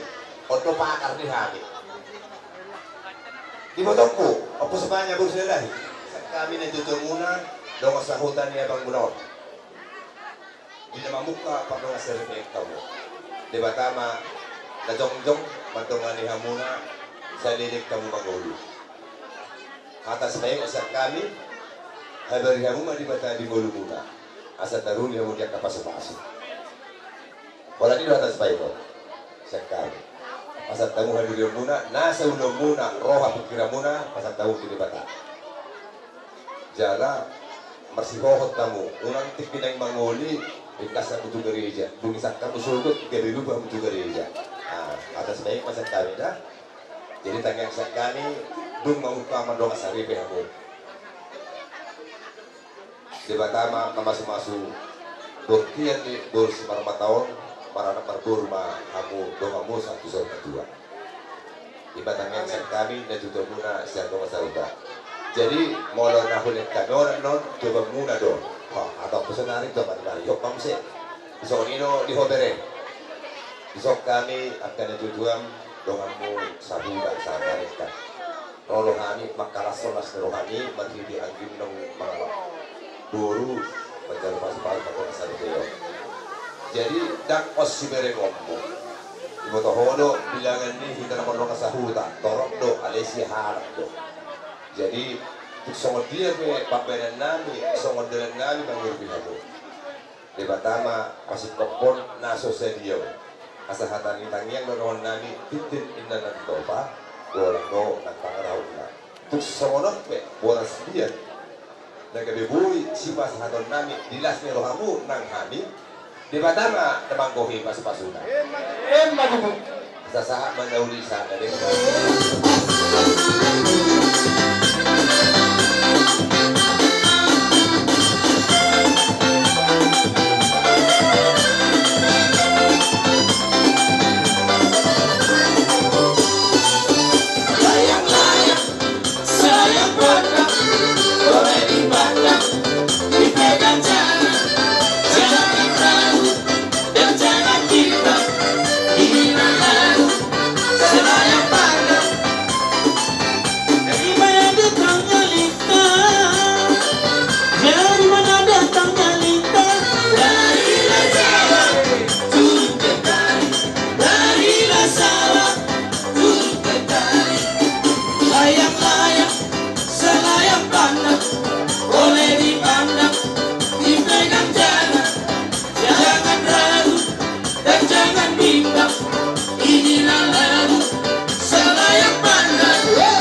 on do pakar ni hami. Dibotoku, ompusupasuna boru Silalahi. Sian hami na tuatua muna, dongan sahuta ni abang muna on. Di na mamungka pardongansaripeon hamu. Debata ma na jongjong mandongani hamuna saleleng hamu mangolu. Hata sipaingot sian hami, habari hamu ma Debata di ngolumuna, asa taruli hamu di angka pasupasu. Holan i do hata sipaingot sian hami. Pasahat hamu hadirion muna, na saulaon muna, roha pingkiran muna, pasahat hamu tu Debata. Jala marsihohot hamu, unang tingki naeng mangoli, ringgas hamu tu gareja, dung i sangkap hamu sogot, gabe lupa hamu tu gareja. Ah, hata sipaingot ma sian hami da. Jadi tangiang sian hami, dung mamungka mandongansaripe hamu. Debata ma na mamasumasu. Bortian ni boru Simarmata on, maranak marboru ma hamu donganmu sahat tu saur matua. I ma tangiang sian hami na tuatua muna sian dongan sahuta. Jadi molo na hulehon hami on annon tu abang muna do. Ha, atau pesanari tu abang muna, ihop ma muse. Songon i do di ho bere. Dison hami angka na tuatuam, donganmu sahuta sahat marengka. Ro do hami mangkalashon las ni rohami marhite anggi naung mangalap boru manjalo pasupasu pardongansaripeon. Jadi ndang on siberengonmu. Diboto ho do bilangan ni hita na mardongan sahuta, torop do alai siahalan do. Jadi tung songon dia pe pambahenannami, songon dalannami mangurupi hamu. Debata ma pasingkophon na so sadia on. Asa hata ni tangiang dohononnami, tintin inna na tinopa, golang do nang pangarahutna. Tung songon on pe boras liat na gabe boi sipasahatonnami di las ni rohamu nang hami, Debata ma na manggohi pasupasuna. Emma tutu. Sasahat ma na uli sada de. Layang-layang, sayang pandang, boleh dipandang, dipegang jangan, jangan ragu. Dan jangan bimbang, inilah lagu selayang pandang. Dari mana datangnya lintang? Dari mana datangnya lintang? Dari Jawa, turun ke Bali. Dari Jawa, turun ke Bali. Layang-layang, selayang pandang, boleh dipandang, dipegang jangan, jangan ragu, dan jangan bimbang. Inilah lagu selayang pandang. Iya.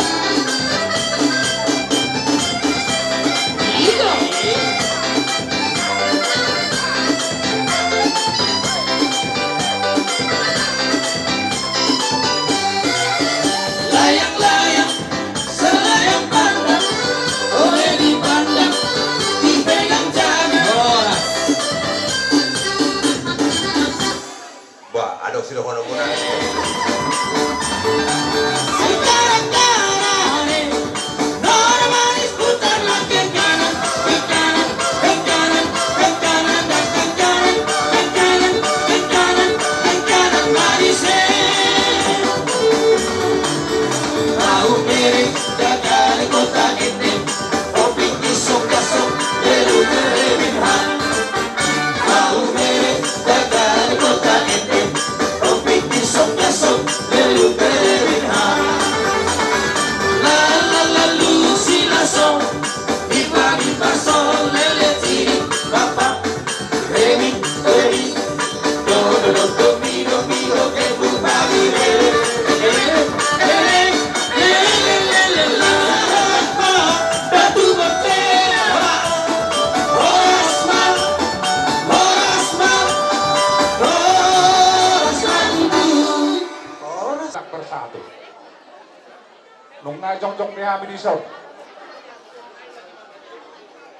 Layang-layang, selayang pandang, boleh dipandang, dipegang jangan. Horas. Bah, adong sidohononmuna. Sekarang, sekarang, eh. Nora manis putarlah ke kanan, ke kanan, ke kanan, ke kanan, dan ke kanan, ke kanan, ke kanan, ke kanan, manis, eh. Tahu kiri, jaga di kota ini, kopi isok kasok, beru berebin hal. Tahu kiri, jaga di kota ini, kopi isok kasok, beru berebin hal. La la la lu si la so, di pa di pa so, le le ti di pa pa. Remi, remi, do, do, do, do, mi, do, mi, do, ke, bu, ba, bi, re, re, re, re, re, re, re, re, re, la, la, la, la, Datu Bontean, horas ma, horas ma, horas ma, horas. Bersatu. Nunga jongjong be hami dison.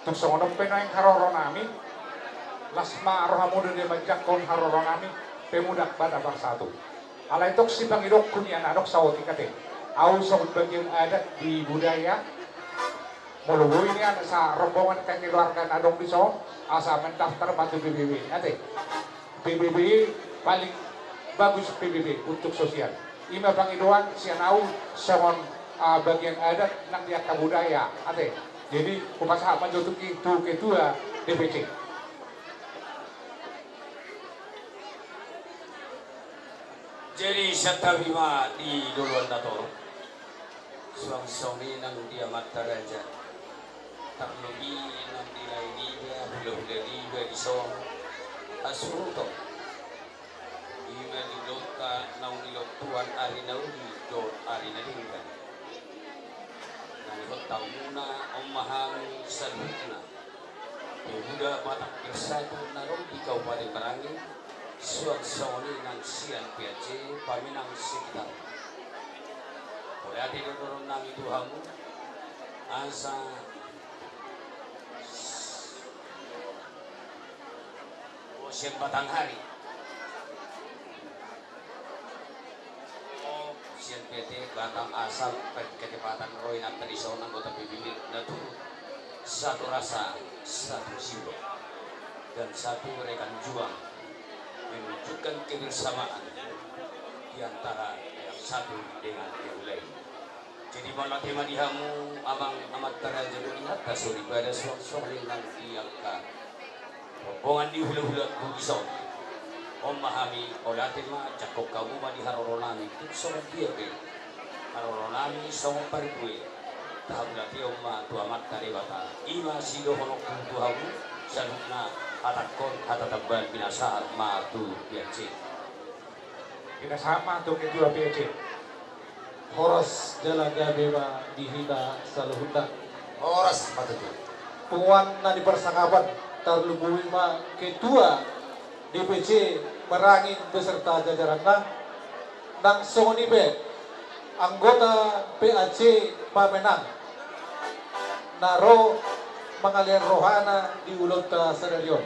Tung songon on pe nuaeng haroronami. Las ma rohamu do dia manjangkon haroronami. Pemuda Batak Bersatu. Alai tong sipangidokku nian adong saotik ate. Au songon bagian adat di budaya. Molo boi nian asa rombongan keluarga na adong dison asa mendaftar ma tu P B B ate. P B B paling Bagus P B B untuk sosial. I ma pangidoan sian ahu songon, ah, bagian adat nang di angka budaya, ate. Jadi, hupasahat ma jo tu ki-, tu ketua D P C. Jadi, santabi ma di joloan na torop. Suang songon i nang di amanta raja. Tarlobi nang di lae niba, hulahula niba dison. Hasuhuton. I ma di ulaonta naung nilottoan ari na uli dohot ari na denggan. Na nihot hamuna on ma hami saluhutna. Pemuda Batak Bersatu na ro di Kabupaten Merangin, suang songon i nang sian P A C Pamenang sekitar. Mauliate do dohonon nami tu hamu, asa, o, sian Batanghari. O, sian P T Batam Asam, P T Batam Roy, nang tadi songon anggota P B B na turut. Satu rasa, satu jiwa, dan satu rekam juang menunjukkan kebersamaan di antara yang satu dengan yang lain. Jadi, mauliate ma di hamu amang amanta raja dohot inanta soripada, suang songon i nang di angka rombongan ni hulahula Bugis on. On ma hami, mauliate ma, jangkon hamu ma di haroro nami tung songon dia pe haroro nami songon parbue. Tahamuliateon ma tu Amanta Debata. I ma sidohononku tu hamu saluhutna, hatangkon hata tambahan pinasahat ma tu P A C. Pinasahat ma tu ketua P A C. Horas jala gabe ma di hita saluhutna. Horas ma tutu. Punguan na di parsangapan, tarlumobi ma ketua D P C Merangin beserta jajaranna, nang songon i pe anggota P A C Pamenang na ro mangalean rohana di ulaonta sadari on.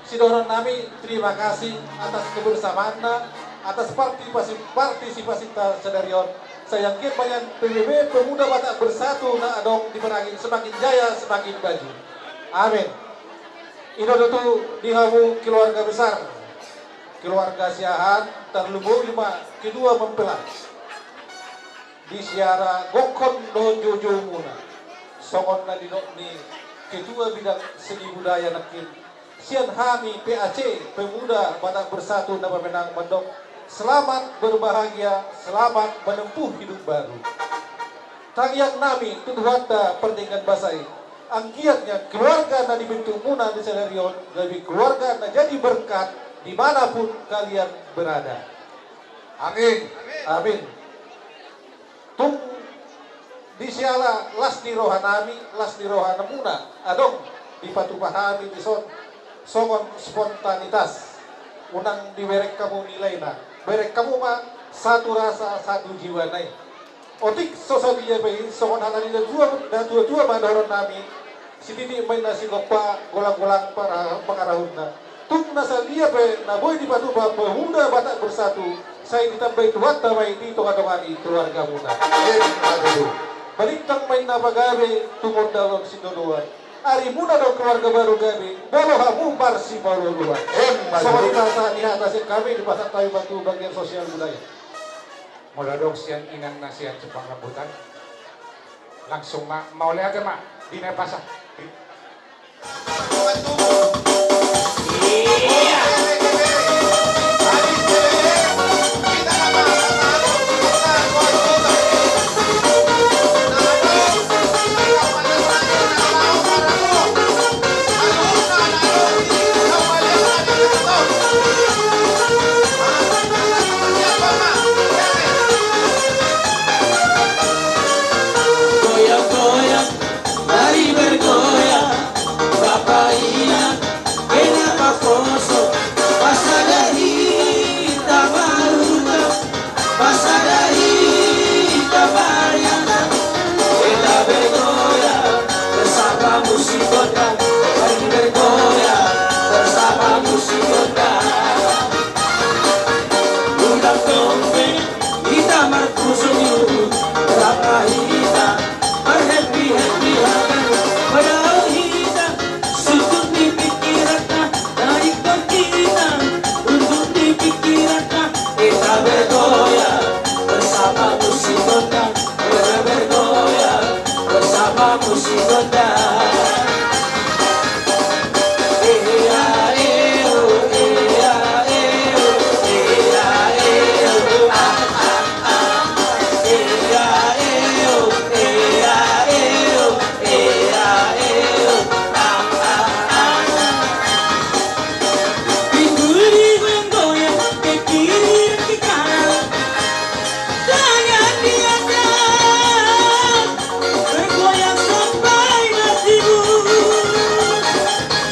Sidohonon nami, terima kasih atas kebersamaanna, atas partipasi-, partisipasinta sadari on. Sai anggiat ma nian P B B Pemuda Batak Bersatu na adong di Merangin semakin jaya, semakin maju. Amin. I do tutu di hamu keluarga besar, keluarga Siahaan, tarlumobi ma ketua mempelai. Di siara gokhon dohot joujoumuna, songon na nidok ni ketua bidang seni budaya nangkin, sian hami P A C Pemuda Batak Bersatu na Pamenang mandok, selamat berbahagia, selamat menempuh hidup baru. Tangiang nami tu Tuhanta pardenggan basa i, anggiat nian keluarga na dibentukmuna di sadari on gabe keluarga na jadi berkat di mana pun kalian berada. Amin. Amin. Tung di siala las ni roha nami, las ni roha namuna, adong dipatupa hami dison songon spontanitas. Unang dibereng hamu nilaina, bereng hamu ma satu rasa satu jiwa na i. Otik so sadia pe i, songon hata ni natuatua ma dohonon nami, sititi ma inna sigompa, golanggolang para-, pangarahutna. Tung na sadia pe na boi dipatupa Pemuda Batak Bersatu, sai ditambai Tuhanta ma i di tongatonga ni keluargamuna. Emma tutu. Balintang ma inna pagabe, tumundalhon sindodoan. Arimuna do keluarga baru gabe, molo hamu marsipaolooloan. Emma tutu. Songon i ma sahat ni hata sian hami, dipasahat hami ma tu bagian sosial budaya. Molo adong sian inang na sian Simpang Rambutan, langsung ma, mauliate ma, di na pasa. Goyang-goyang, mari bergoyang, Bapa Inang, kenapa kosong? Pasada hita marhutang, pasada hita marianan. Kita bergoyang bersama musik gondang, mari bergoyang bersama musik gondang. Ulang tombeng hita marpusung, rap hita marhappy-happy hamu. Padao hita, sungkun di pingkiranta, naik hita, untung di pingkiranta, hita Pinggul digoyang-goyang, ke kiri ke kanan. Tangan di atas, bergoyang sampai mati, Bu.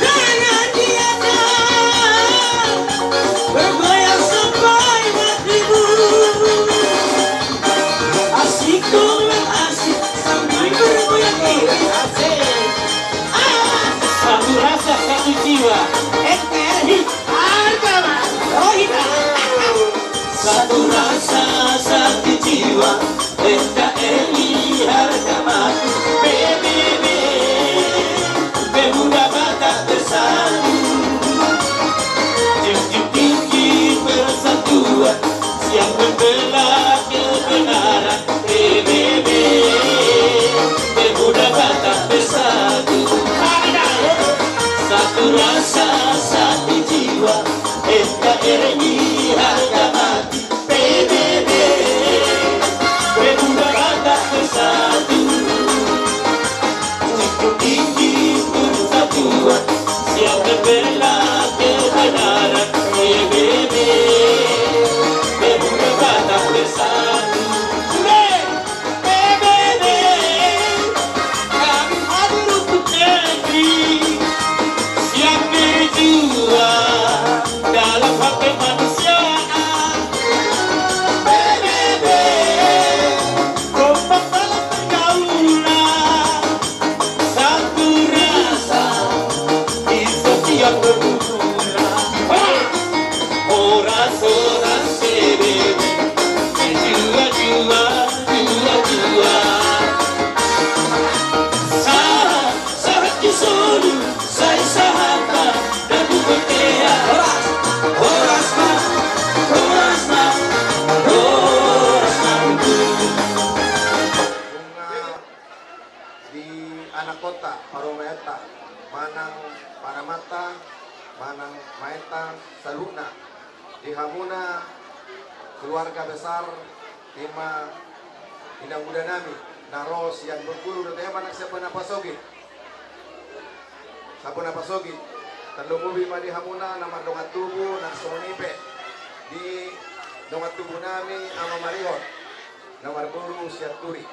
Tangan di atas, bergoyang sampai mati, Bu. Asik dong, asik sambil bergoyang ini. Asik. Ah. Satu rasa, satu jiwa. N K R I harga mati. Oh, iya. Satu rasa, satu jiwa. N K R I harga mati. B B B, pemuda Batak bersatu. Junjung tinggi persatuan, siap membela kebenaran. B B B, pemuda Batak bersatu. Satu rasa, satu jiwa. N K R I harga mati. B B B, pemuda Batak bersatu. Junjung tinggi persatuan, siap membela kebenaran. B B B, pemuda Batak bersatu. Sudah. B B B, kami hadir untuk negeri, siap berjuang dalam hak kemanusiaan. B B B, kompak dalam pergaulan, satu rasa di setiap perkumpulan. Horas, horas, B B B, juang, juang, juang, juang. Sahat, sahat di solu, sai sahat ma, dan bukan. Horas, horas ma, horas ma, horas ma. Di anakhonta, parumaenta, manang panamanta, manang maenta saluhutna, di hamuna keluarga besar, ima inanguda nami na ro sian Bengkulu dohot, ima nang sian Bona Pasogit. Sian Bona Pasogit, tarlumobi ma di hamuna na mardongan tubu, na songon i pe di dongan tubu nami Ama Marihon na marboru sian Turi.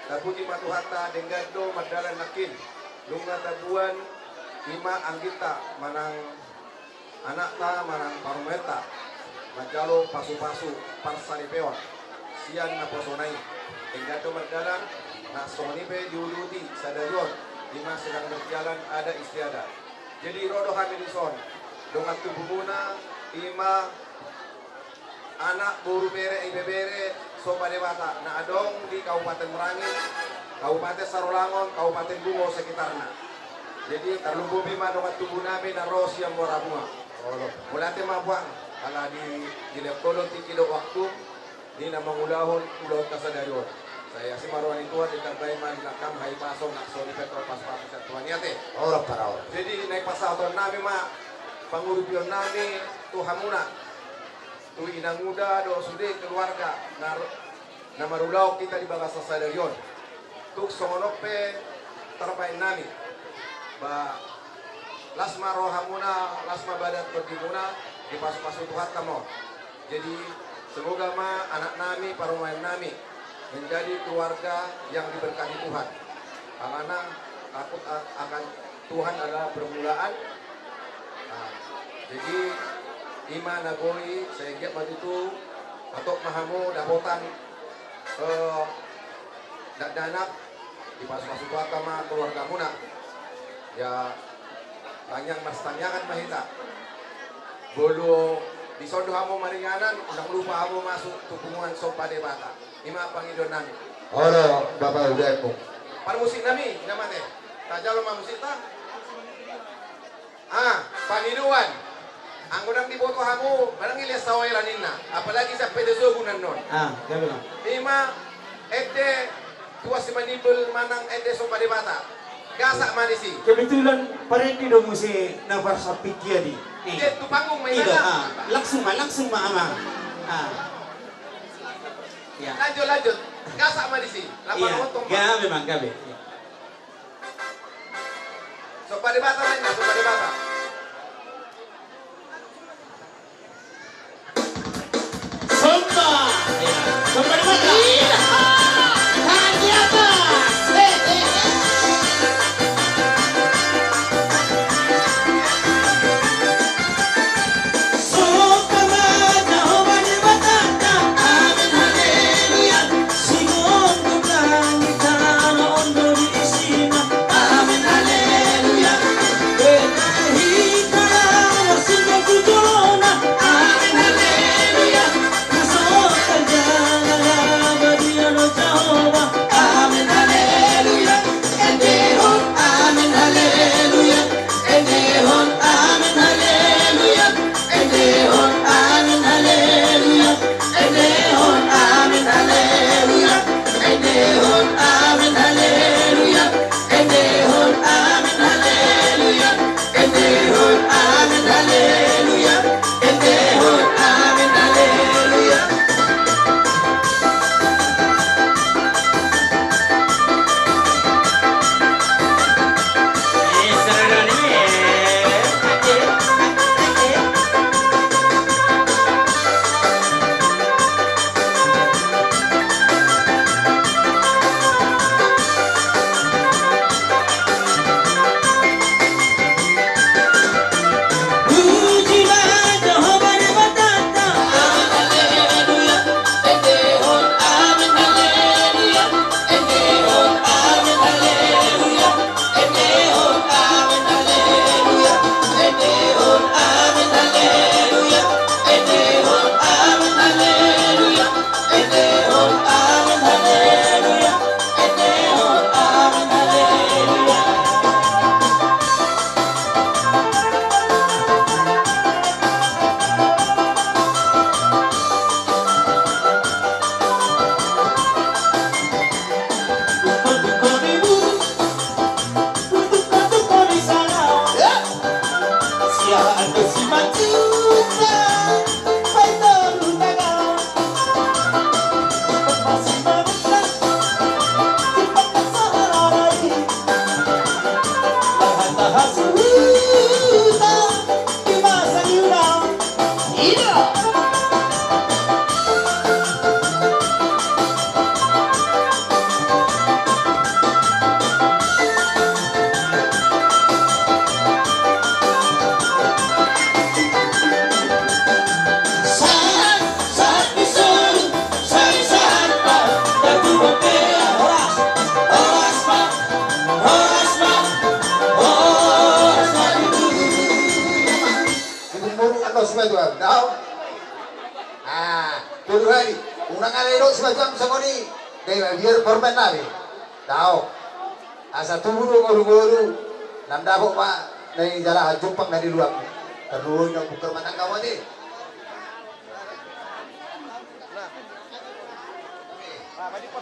Tapuji ma Tuhanta, denggan do mardalan nangkin, nunga tabuan ima angginta manang anakta manang parumaenta manjalo pasupasu parsaripeon sian naposona i. Denggan do mardalan, na songon i pe diuduti sadari on, ima sedang berjalan adat istiadat. Jadi ro do hami dison, dongan tubumuna, ima anak, boru, bere, ibebere, somba Debata na adong di Kabupaten Merangin, Kabupaten Sarolangun, Kabupaten Bungo sekitarna. Jadi tarlumobi ma dongan tubu nami na ro sian Muara Bunga. Mauliate ma, Puang, ala di, dilehon Ho tingki dohot waktu di na mangulahon ulaonta sadari on. Sai asi ma roha ni Tuhan, ditambai ma di nangkam hahipason, na songon i pe tong pasupasu sian Tuhan i, ate. Ora para ora. Jadi na dipasahaton nami ma pangurupion nami tu hamuna, tu inanguda dohot sude keluarga na, na marulaon hita di bagasan sadari on. Tung songon on pe tarbaen nami, ba las ma rohamuna, las ma badan tondimuna, dipasupasu Tuhanta ma on. Jadi semoga ma anak nami, parumaen nami menjadi keluarga yang diberkati Tuhan. Karena takut a-, akan Tuhan adalah permulaan. Nah, jadi ima na boi, sai anggiat ma tutu hatop ma hamu dapotan, eh, dakdanak, dipasupasu Tuhanta ma keluargamuna. Ya, tangiang marsitangiangan ma hita. Molo dison do hamu maringanan, unang lupa hamu masuk tu punguan somba Debata. Ima pangidoan nami. Olo, Bapak, udah, Bung. Parmusik nami, ina mate. Tajalo ma musikta. Ah, pangidoan. Anggo ndang diboto hamu, manang i les saoela ninna. Apalagi sian pede sogu nannon. Ah, jalo ma. Ima ende tua Simanimbul manang ende somba Debata. Gasak ma disi. Kebetulan parendi do muse na parsapik i, adi. Nih. Dia tu panggung main. Iya, ah, langsung ma, langsung ma, amang. Ah. Ya. Lanjut, lanjut. Gasak ma disi. Iya. Gabe, amang, gabe. Ya. Somba Debata main, somba Debata. Somba. Somba di mana? Tangan di atas. He, he, he. Somba ma Jahowa Debatanta. Amen, haleluya. Sigomgom langit tano on do di isina. Amen, haleluya. Beta hita lawas singkop tu jolona. Amen, haleluya. Kasotan jala labadia do Jahowa. Amen, haleluya. Endehon, amen, haleluya. Endehon, amen, haleluya. Endehon, amen, haleluya. Endehon, amen, haleluya. Endehon, amen, haleluya. Endehon, amen, haleluya. Endehon, amen, haleluya. Endehon, amen, haleluya. Tubu muruk annon sipatuam, dao. Ah, tubu hali. Unang alai didok sipatuam songon i. Dai ma biar format nami. Dao. Asa tubu do ngolu-ngolu. Unang dapot ma na nijalahan jumpang na niluam. Tarlumobi na bungkar matangga mate.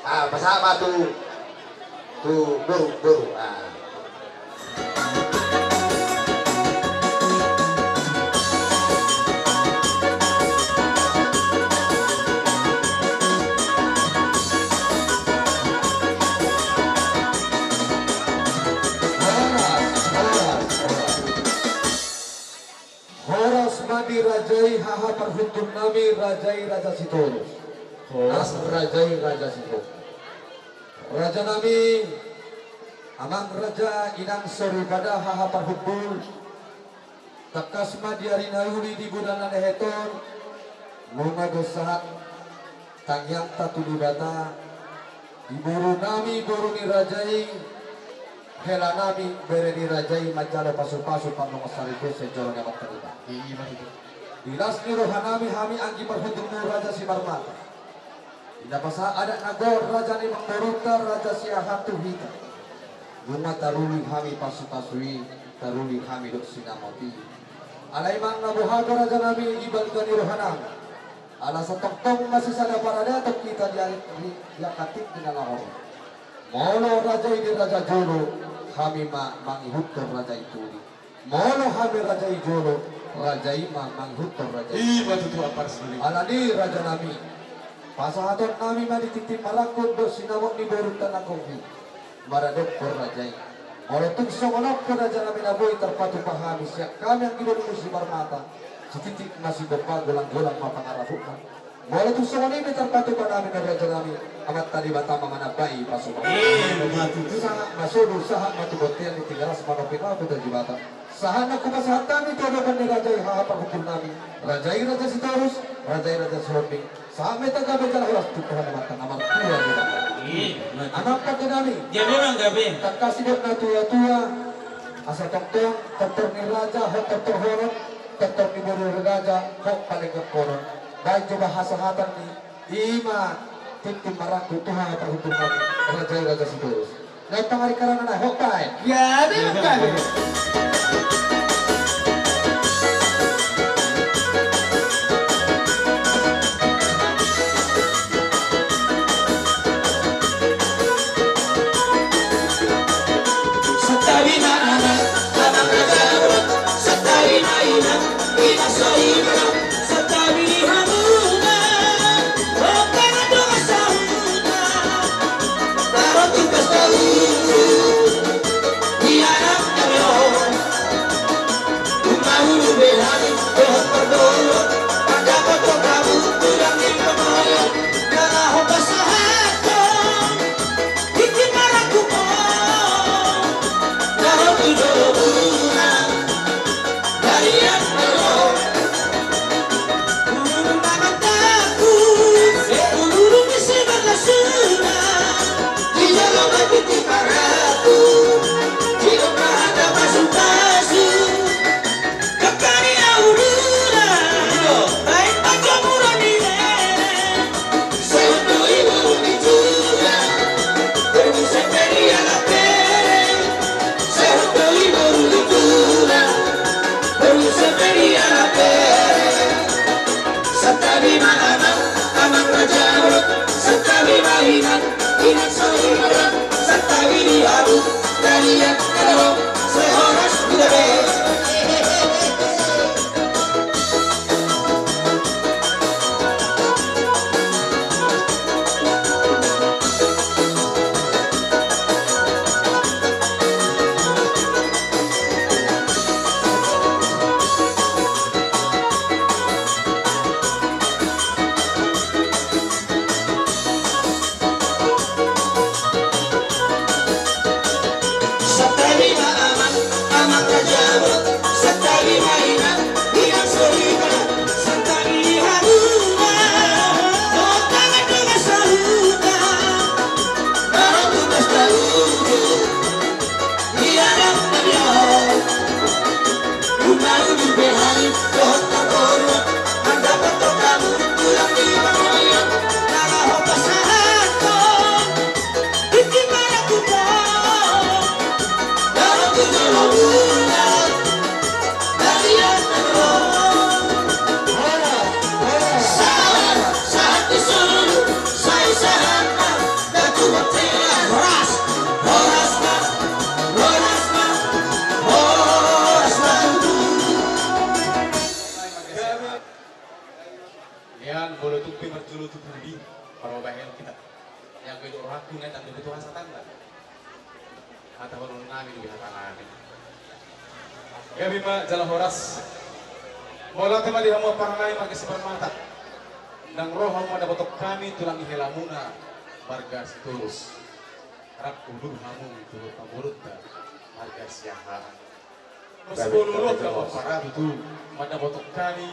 Ah, pasahat ma tu, tu boru, boru. Ah. Horas, horas, horas. Horas ma dirajai haha parhundul nami, raja i Raja Sitorus. Horas. Nang raja i Raja Sitorus. Raja nami, amang raja, inang soripada, haha parhundul. Tangkas ma di ari na uli di bulan na lehet on, nunga do sahat tangiangta tu Debata, di boru nami, boru ni raja i, hela nami, bere ni raja i, manjalo pasu-pasu, pardongansaripeon sian joro ni Amanta Debata. I, i ma tutu. Di las ni roha nami, hami anggi parhundulmu Raja Simarmata. Di na pasahat adat na goar raja ni amangborunta, Raja Siahaan tu hita. Nunga taruli hami pasu-pasu i, taruli hami dohot sinamot i. Alai manang na boha do raja nami, di balga ni roha nami. Ala satongtong masisada paradaton hita di, di, di angka tingki na nahor. Molo raja i di raja jolo, Hami ma mangihuthon raja i tuli. Molo hami raja i jolo, raja i ma mangihuthon raja i. I ma tutu, Ampara Sidoli. Alani raja nami, pasahaton nami ma di tintin marangkup dohot sinamot ni borunta na gok i maradophon raja i. Molo tung songon on pe raja nami na boi tarpatupa hami sian hami anggi doli Siparmata, sititik ma sigompa, golang-golang ma pangarahutna. Molo tung songon i pe tarpatupa nami, raja nami, Amanta Debata ma manambai pasupasu. I ma tutu. Sahat ma sodu, sahat ma tu bontean ni Tigaras, manopi-nopi tu Debata. Sahat nang hupasahat hami tu adopan ni raja i, haha parhundul nami, raja i Raja Sitorus, raja i Raja Sihombing. Sahat ma i, gabe jala horas tu Tuhan Amanta na martua Debata. I ma tutu. Amang pande nami. Gabe ma gabe. Tangkas didok natua-tua, asa tongtong tortor ni raja hot tortorhonon, tortor ni boru raja hot palengganhonon. Baen jo ma hasahatan ni i ma tintin marangkup tu haha parhundul nami, raja i Raja Sitorus. Naeng pangaringkaranna nai, hot baen. Gabe ma gabe. Santabi ma amang, amang raja, santabi ma inang, inang saudara, santabi di hamuna, hot dongan-dongan sahuta, na ro tu pesta uju di anak nami on. Umbahen be hami dohot parboru, mandapothon hamu tulang ni pamoruon, na laho pasahathon tintin marangkup on, na ro tu jolo muna, balian na ro. Ululun ma mandapothon, ululun ni si marlasuna, di jolo ma tintin marangkup, didok ma hata pasu-pasu. Dangka ni ahu dula, baen ma jo mura ni lele. Sehut do i boru ni tulang, bermusik pe di ala pere. Sehut do i boru ni tulang, bermusik pe di ala pere. Santabi ma amang, amang raja, santabi ma inang, inang saudara, santabi di hamu, balian na ro, sai horas hita be. Santabi ma amang, amang raja, santabi ma inang, inang saudara, santabi di hamuna, hot dongan-dongan sahuta, na ro tu pesta uju di anak nami on. Umbahen be hami dohot parboru, mandapothon hamu tulang ni pamoruon, na laho pasahathon tintin marangkup on, na ro tu jolo muna, balian na ro. Sahat, sahat di solu, sai sahat ma. Horas, horas ma, horas ma, horas ma tutu. Nian molo tung pe marjolo tu pudi, parbahen hita. Nian pe didok rohangku, nian tanda betul hasahatan. Hatahonon nami do hata nami. Gabe ma jala horas. Mauliate ma di hamu ampara nami marga Siparmata. Ndang ro hamu mandapothon hami tulang ni helamuna marga Sitorus. Rap udur hamu tu parborunta marga Siahaan. Masipaolooloan hamu ampara tutu mandapothon hami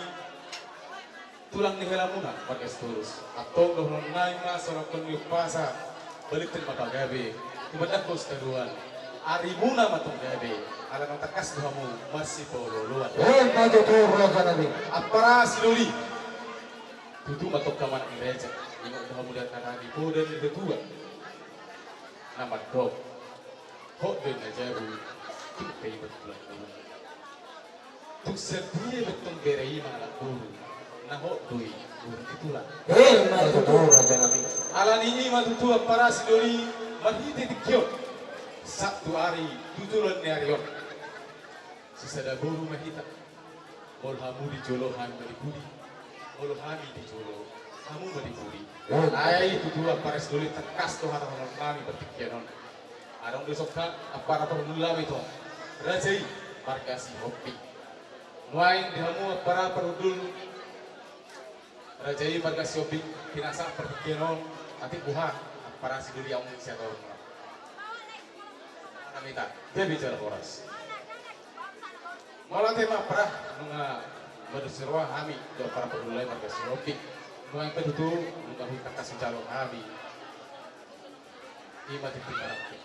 tulang ni helamuna marga Sitorus. Antong dohonon nami ma songon na umpasa, balintang ma pagabe, tumandangkon sitadoan, arimuna ma tong gabe, ala naung tangkas do hamu masipaolooloan. Emma tutu raja nami. Ampara Sidoli. Tutu ma tong hamu anak ni raja, ingot do hamu di angka na nipoda ni natuatua na mandok. Hot do i na jabu, tung pe iba tulang boru. Tung sadia pe tong bere i mangalap boru, na hot do i boru ni tulang. Emma tutu raja nami. Alani i ma tutu ampara Sidoli, marhite tingki on. Sabtu ari tujuh bulan ni ari on. Sisada boru ma hita. Molo hamu di jolo hami ma di pudi. Molo hami di jolo hamu ma di pudi. Ai tutu ampara sidoli tangkas do hata hami partingkian on. Adong do sokka ampara parhundul nami tong. Raja i marga Sihombing. Nuaeng di hamu ampara parhundul. Raja i marga Sihombing, pinasahat partingkian on, atik boha, ampara sidoli amu sian on. Namita, dia bicara horas. Mauliate ma ampara, nunga marsirua hami, di ampara parhundul nami marga Sihombing. Nuaeng pe tutu, nunga hutangkas hujalo hami. Ima tintin marangkup.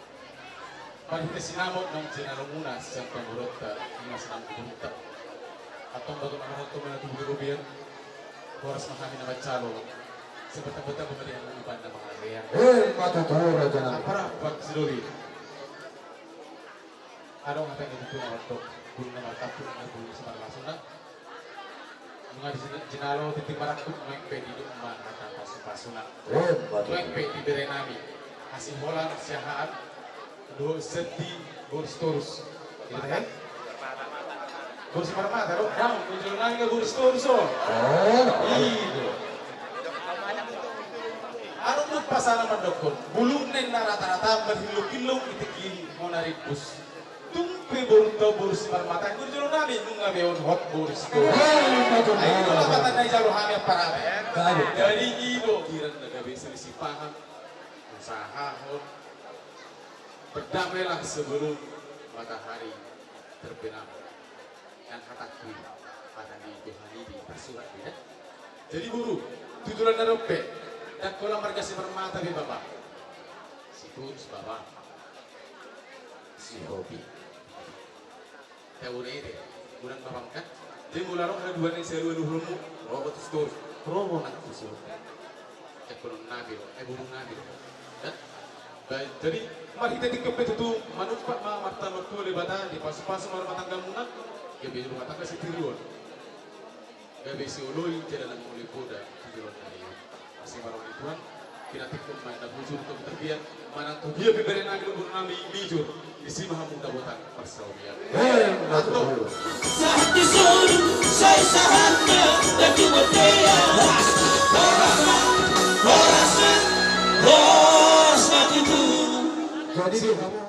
Marhite sinamot naung jinalomuna sian pamoruonta, ima sinamot ni boruta. Antong bagot na marhata ma na tubu di robean. Horas ma hami na manjalo. Sebatang-batang pemerian umpan na mangalean. Eh, mata tua raja nami. Ampara, ampara sidoli. Adong hata ni tutu na mandok, bulung na martampuk na bulung na simarlasuna. Nunga dijinalo tintin marangkup, nuaeng pe didok ma hata pasupasuna. Nuaeng pe di bere nami hasiholan, siahaan dohot sendi boru Sitorus. Boru Simarmata do, daong, di jolo nami nga boru Sitorus on. I do. Adong do pasahat na mandokkon, bulung na ratarata marhillongkillong di tingki hona rimbus. Tung pe borunta boru Simarmata, anggo di jolo nami nunga be on hot boru Sitorus. Ai i do lapatan na dijalo hami ampara. Jadi i do piran na gabe selisih paham. Usahahon. Berdamailah sebelum matahari terbenam. Kan hatangku i, hata ni Tuhan i di parsurat i, ya. Jadi boru, tujuh bulan na ro pe, ndang holan marga Simarmata be bapa. Sitorus bapa. Sihombing. Tahu na ide, unang bapam kan? Jadi molo adong hata dua na sialualuhonmu, ro ma tu Sitorus, ro ma nang tu Sihombing. Ndang holan nami do, eh, boru nami do. Ya? Baik, jadi marhite tingki on pe tutu manumpak ma Amanta Martua Debata dipasupasu ma rumah tanggamuna, gabe rumah tangga sitiruon. Gabe sioloi jala na mangoloi poda tu joloan na ro i. Asi ma roha ni Tuhan, pinantikhon ma na bujur tu tapian, manang tu dia pe bere nami dohot boru nami mijur, disi ma hamu dapotan parsaulian. Eh, antong. Sahat ni solu, sai sahat ma, dati botea. Horas ma, horas ma, horas ma tutu. Jadi di hamu